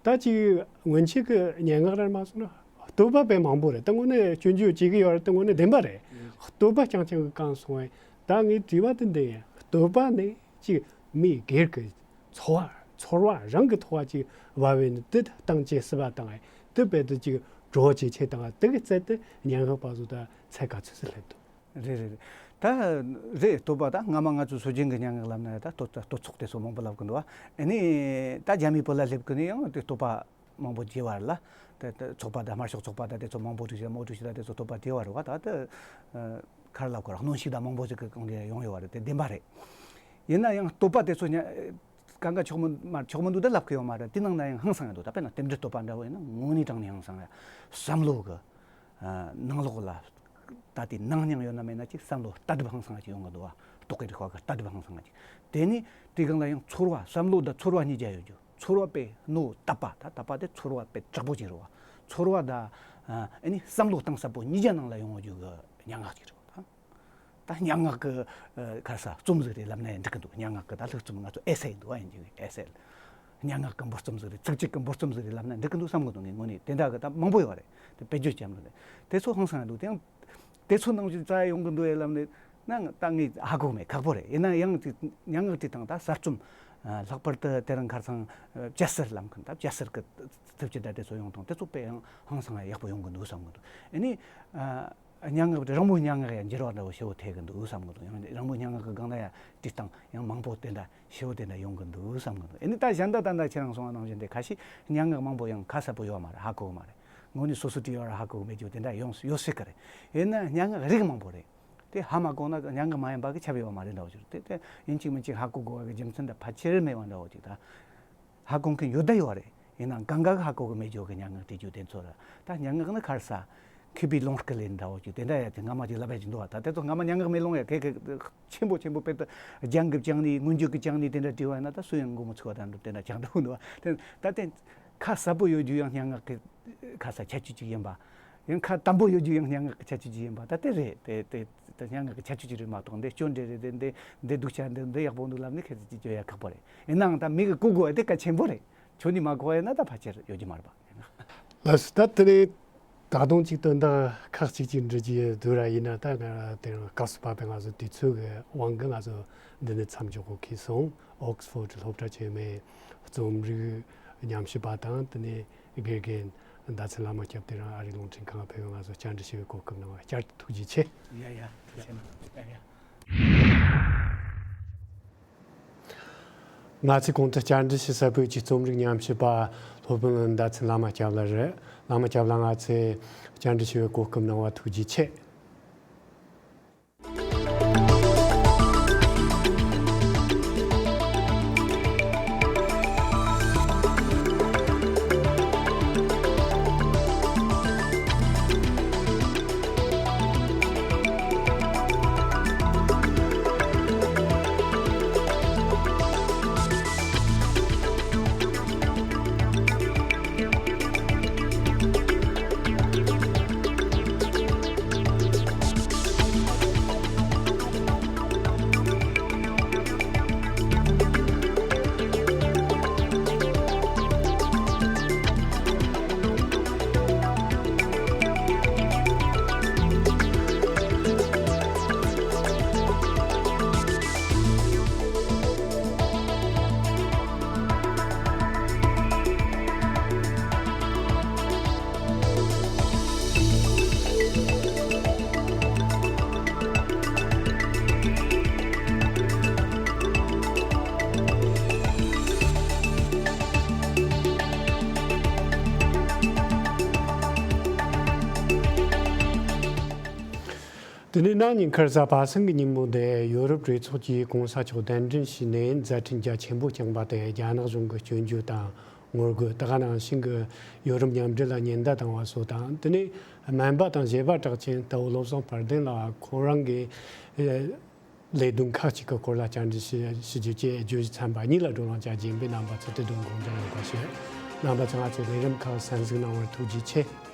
ད་ཅིག་སྔོན་ཆད་ཀྱི་སྙན་ངག་རེད་མ་སོང་ན། བསྟོད་པ་དཔེ་མང་པོ་རེད། ད་དངོས་གནས་སྐྱོན་བརྗོད་བྱེད་ཀྱི་ཡོད་རེད། ད་དངོས་གནས་བདེན་པ་རེད། བསྟོད་པ་རྐྱང་རྐྱང་གི་བསྐངས་སོང་བས། ད་ངའི་དྲི་བ་དེ་འདི་ཡིན། བསྟོད་པ་ནི་ཅིག་མི་སྒེར་གྱི་ཚོར་བ་ཚོར་བ་རང་གི་ཐོག་ཅིག་བབས་པས་ནི་དེ་བཏང་བྱེད་སྲིད་པ་དང་། དེ་དཔེ་དེ་ཅིག་གྲོགས་བྱེད་ཆེད་དང་། དེ་གི་རྩལ་དེ་སྙན་ངག་པ་ཚོ་ད་ཚད་ག་ཚོད་ཙམ་སླེབས་འདུག་རེད་རེད་རེད། ད་རེད། བསྟོད་པ་ད་སྔ་མ་ང་ཚོ་སྲོལ་རྒྱུན་གྱི་སྙན་ངག་ལབ་ན་ད་བསྟོད་བསྟོད་ཚོགས་དེ་ཚོ་མང་པོ་ལབ་གི་འདུག་བ། ཨ་ནི་ད་རྒྱ་མིའི་བོད་ལ་སླེབས་གི་ནི་ཡང་དེ་བསྟོད་པ་མང་པོ་བྱས་པ་རེད་ལ། དེ་དེ་ཚོགས་པ་དང་དམར་ཤོག་ཚོགས་པ་དང་དེ་ཚོ་མང་པོ་བསྒྲིགས་བྱས། མང་པོ་བསྒྲིགས་བྱས་ད་དེ་ཚོ་བསྟོད་པ་བྱས་པ་རེད་བ། ད་དེ་ག་རེ་ལབ་དགོས་རེད། གནོན་ཤུགས་དང་མང་པོ་ཞིག་གི་གང་གི་ཡོང་ཡོད་པ་རེད། དེ་བདེན་པ་རེད། ཡིན་ན་ཡང་བསྟོད་པ་དེ་ཚོ་ཉ་གང་ག་ཆོག་མི་མ་ཆོག་མི་འདུག་ད་ལབ་གི་ཡོད་མ་རེད། དེ་ནང་ན་ཡང་ཧང་སང་ཡ་འདུག་ད་དཔེར་ན་རྟེན་འབྲེལ་བསྟོད་པ་འདྲ་བོ་ཡིན་ན་དངོས་གནས་དྲང་གནས་ཧང་སང་ཡ། བསམ་བློ་གི་ནང་ལོགས་ལ་ད་དེ་ནང་སྙིང་ཡོད་ན་མེད་ན་ཅིག་བསམ་བློ་ལྟ་གྲུབ་ཧང་སང་ཅིག་ཡོང་གི་འདུག་བ། རྟོག་གེ་རིག་པ་གི་ལྟ་གྲུབ་ཧང་སང་ཅིག་དེ་ནས་དེའི་སྒང་ལ་ཡང་ཚོར་བ། བསམ་བློ་དང་ཚོར་བ་གཉིས་ཀ་ཡོད་རྒྱུ། ཚོར་བ་དཔེ་རྣོ་དག་པ། ད་དག་པ་དེ་ཚོར་བ་དཔེ་དྲག་པོ་ཅིག་རེད་བ། ཚོར་བ་དང་ཨ་ནི་བསམ་བློ་གཏིང་ཟབ་པོ་གཉིས་ཀ་ནང་ལ་ཡོང་རྒྱུ་གི་སྙན་ངག་ཅིག་རེད་བ། ད་སྙན་ངག་གི་ཨ་ག་རེ་ཟ་རྩོམ་ཟིག་རེད་ལབ་ན་ཡང་འགྲིག་གི་འདུག་སྙན་ངག་གི་ད་ལྷུག་རྩོམ། ང་ཚོ་ཨེ་སེ་འདུག་ཨ་ཡིན་གྱི་ཨེ་སེ། སྙན་ངག་གི་འབུར་རྩོམ་ཟིག་རེད། ཚིག་གཅིག་གི་འབུར་རྩོམ་ཟིག་རེད་ལབ་ན་འགྲིག་གི་འདུག་བསམ་གི་འདུག་ངས་དངོས་གནས་དེ་འདྲ་གི་ད་མང་པོ་ཡོད་རེད། དེ་དཔེ་བརྗོད་ཅམ་རེད། དེ་ཚོ་ཧང་སང་ཡ་འདུག་དེ་ཡང་དེ་ཚོ་ནང་བཞིན་རྩ་ཡོང་གི་འདུག་ཨེ་ལབ་ནས་ན་ད་ངས་ཧ་གོ་མེད། ཁག་པོ་རེད། ཡིན་ན་ཡང་དེ་སྙན་ངག་དེ་དང་ད་གསར་རྩོམ་ལྷག་པར་དུ་དེ་རིང་ཁར་སང་སྐྱ་སེར་ལབ་མཁན། ད་སྐྱ་སེར་གི་ཐུབ་ཆེ་ད་དེ་ཚོ་ཡོང་དང་དེ་ཚོ་དཔེ་ཡང་ཧང་སང་ཡ་ཡག་པོ་ཡོང་གི་འདུག་བསམ་གི་འདུག་ཨ་ནི། སྙན་ངག་དེ་རང་མོས་སྙན་ངག་ཡང་འགྱུར་བ་འདྲ་བོ་ཞེ་བོ་ཐེབས་ཀྱི་འདུག་བསམ་གི་འདུག་ཡང་རང་མོས་སྙན་ངག་གི་སྒང་ལ་ཡང་བྲིས་སྟངས་ཡང་མང་པོ་དེ་འདྲ་ཞེ་བོ་དེ་འདྲ་ཡོང་གི་འདུག་བསམ་གི་འདུག་ཨ་ནི་ད་གཞན་དག་ད་ལྟ་ཁྱེད་རང་གསུངས་པ་ནང་བཞིན་དེ་ཁ་ཤས་སྙན་ངག་མང་པོ་ཡང་ཁ་གསལ་པོ་ཡོད་མ་རེད། ཧ་གོ་གི་མ་རེད། དངོས་གནས་སོ་སོ་བྲིས་ཡོད་ར་ཧ་གོ་གི་མེད་རྒྱུ་དེ་འདྲ་ཡོང་ཡོད་སྲིད་གི་རེད། ཡིན་ན་སྙན་ངག་རིགས་མང་པོ་རེད། དེ་ཧ་མ་གོ་ན་སྙན་ངག་མ་ཡིན་པ་གི་ཁྱབ་ཡོད་མ་རེད་འདྲ་བོ་ཅིག་དེ་དེ་ཡིན་གཅིག་མིན་གཅིག་ཧ་གོ་དགོས་པ་གི་རྒྱུ་མཚན་དང་ཕལ་ཆེར་མེད་པ་འདྲ་བོ་ཅིག་ད། ཧ་གོ་མཁན་ཡོད་ད་ཡོད་རེད། ཡིན་ནའང་གང་ག་གི་ཧ་གོ་གི་མེད་རྒྱུ་གི་སྙན་ངག་བྲིས་རྒྱུ་དེ་ཚོ་ར། ད་སྙན་ངག་ནི་ག་རེ་ཟ། མཁས་པའི་ལུང་སྐུད་ལས་འདྲ་བོ་ཅིག་དེ་འདྲ་ཡ་དེ་སྔ་མ་ཅིག་ལབ་ཡ་ཅིག་འདུག་བ། ད་དེ་ཚོ་སྔ་མ་སྙན་ངག་མེད་ལུང་ཡ་གེ་གེ་ཆེན་པོ་ཆེན་པོ་དཔེ་ད་རྒྱང་གི་བཅང་ནི་མངོན་བརྗོད་ཀྱི་བཅང་ནི་དེ་འདྲ་བྲིས་པ་ཡིན་ན་ད་སུ་ཡང་མགོ་མི་ཚོས་པ་དང་འགྲུབ་དེ་འདྲ་ཆགས་འགྲོ་གི་འདུག་བ། དེ་ད་དེ་ཁ་གསལ་པོ་ཡོད་རྒྱུ་ཡང་སྙན་ངག་གི་ག་རེ་ཟ་ཁྱད་ཆོས་ཅིག་ཡིན་པ། ཡང་ཁ་དམ་པོ་ཡོད་རྒྱུ་ཡང་སྙན་ངག་གི་ཁྱད་ཆོས་ཅིག་ཡིན་པ། ད་དེ་རེད། དེ་དེ་ ད་ཡང་ང་གི་ཁྱད་ཆོས་ཅིག་རེད་མ་གཏོགས། འདི་སྐྱོན་འདྲ་རེད། འདི་འདི་འདི་སྡུག་ཅག་འདི་འདི་ཡག་པོ་འདུག་ལབ་ནས་ཁྱེད་ཀྱིས་བརྗོད་ཡ་ཁག་པོ་རེད། ཡིན་ནའང་ད་མི་གིས་གོ་དགོས་པ་དེ་གལ་ཆེན་པོ་རེད། ཁྱོད་ནས་མ་གོ་བ་ཡིན་ན་ད་ཕལ་ཆེར་ཡོད་རྒྱུ་མ་རེད་པ། ལགས་སོ། ད་དེ་ནས་ད་དུང་ཅིག་དོན་དག་ཁག་ཅིག་ཅིག་འདྲི་རྒྱུ་འདུག་ར། ཡིན་ན་ད་ང་དེ་རིང་སྐབས་སུ་བབས་པའི་ང་ཚོ་དུས་ཚོད་ཀྱི་དབང་གིས་ང་ཚོ་འདི་ནས་མཚམས་འཇོག་དགོས་ཁེལ་སོང་། ཨོག་སི་ཕོར་ཌི་སློབ་གྲྭ་ཆེན་མོའི་རྩོམ་རིག་ཉམས་ཞིབ་པ་དང་། དེ་ནས་དགེ་རྒན་ཟླ་མཚན་བླ་མ་སྐྱབས་དེ་རིང་ཨ་རིའི་རླུང་འཕྲིན་ཁང་ཕེབས་པའི་ང་ཚོ་བཅར་འདྲི་ཞུ་བའི་གོ་སྐབས་གནང་བ་བསྐྱར་དུ་ཐུགས་རྗེ་ཆེ། ཡ་ཡ། ཐུགས་རྗེ་ཆེ་གནང་། ཡ་ཡ། ང་ཚོས་གོང་དུ་བཅར་འདྲི་ཞུ་ས་བོད་ཀྱི་རྩོམ་རིག་ཉམས་ཞིབ་པ་སློབ་དཔོན་ཟླ་མཚན་བླ་མ་སྐྱབས་ལགས་རེད། བླ་མ་སྐྱབས་ལགས་ང་ཚོས་བཅར་འདྲི་ཞུ་བའི་གོ་སྐབས་གནང་བ་ཐུགས་རྗེ་ཆེ། དེ་ནས་གནངས་ཉིན་ཁ་སང་བ་སང་གི་ཉིན་མོ་དེ་ཡོ་རོབ་གྲོས་ཚོགས་ཀྱི་གོང་ས་མཆོག་གདན་འདྲེན་ཞུས་ནས་མཛད་འཕྲིན་རྒྱ་ཆེན་པོ་བསྐྱངས་པ་དེ་རྒྱ་ནག་གཞུང་གི་སྐྱོན་བརྗོད་དང་ངོ་རྒོལ། ད་ག་ནང་བཞིན་གྱི་ཡོ་རོབ་མཉམ་འབྲེལ་ལ་ཉེན་བརྡ་བཏང་བ་སོགས་དང་། དེ་ནས་སྨན་པ་དང་བཞེས་པ་གྲགས་ཅན་རྟ་བོ་བློ་བཟང་དཔལ་ལྡན་ལགས་ཁོ་རང་གི་ལས་དོན་ཁག་ཅིག་གི་སྐོར་ལ་བཅར་འདྲི་ཞུ་ཞུ་རྒྱུ་བཅས་བརྗོད་གཞི་ཚན་པ་གཉིས་ལ་བགྲོ་གླེང་བྱ་རྒྱུ་ཡིན་པས། རྣམ་པ་ཚོས་དེ་དོན་དགོངས་འཇགས་གནང་བ་ཞུ། རྣམ་པ་ཚོས་ང་ཚོའི་ལས་རིམ་ཁག་གསན་གཟིགས་གནང་བར་ཐུགས་རྗེ་ཆེ།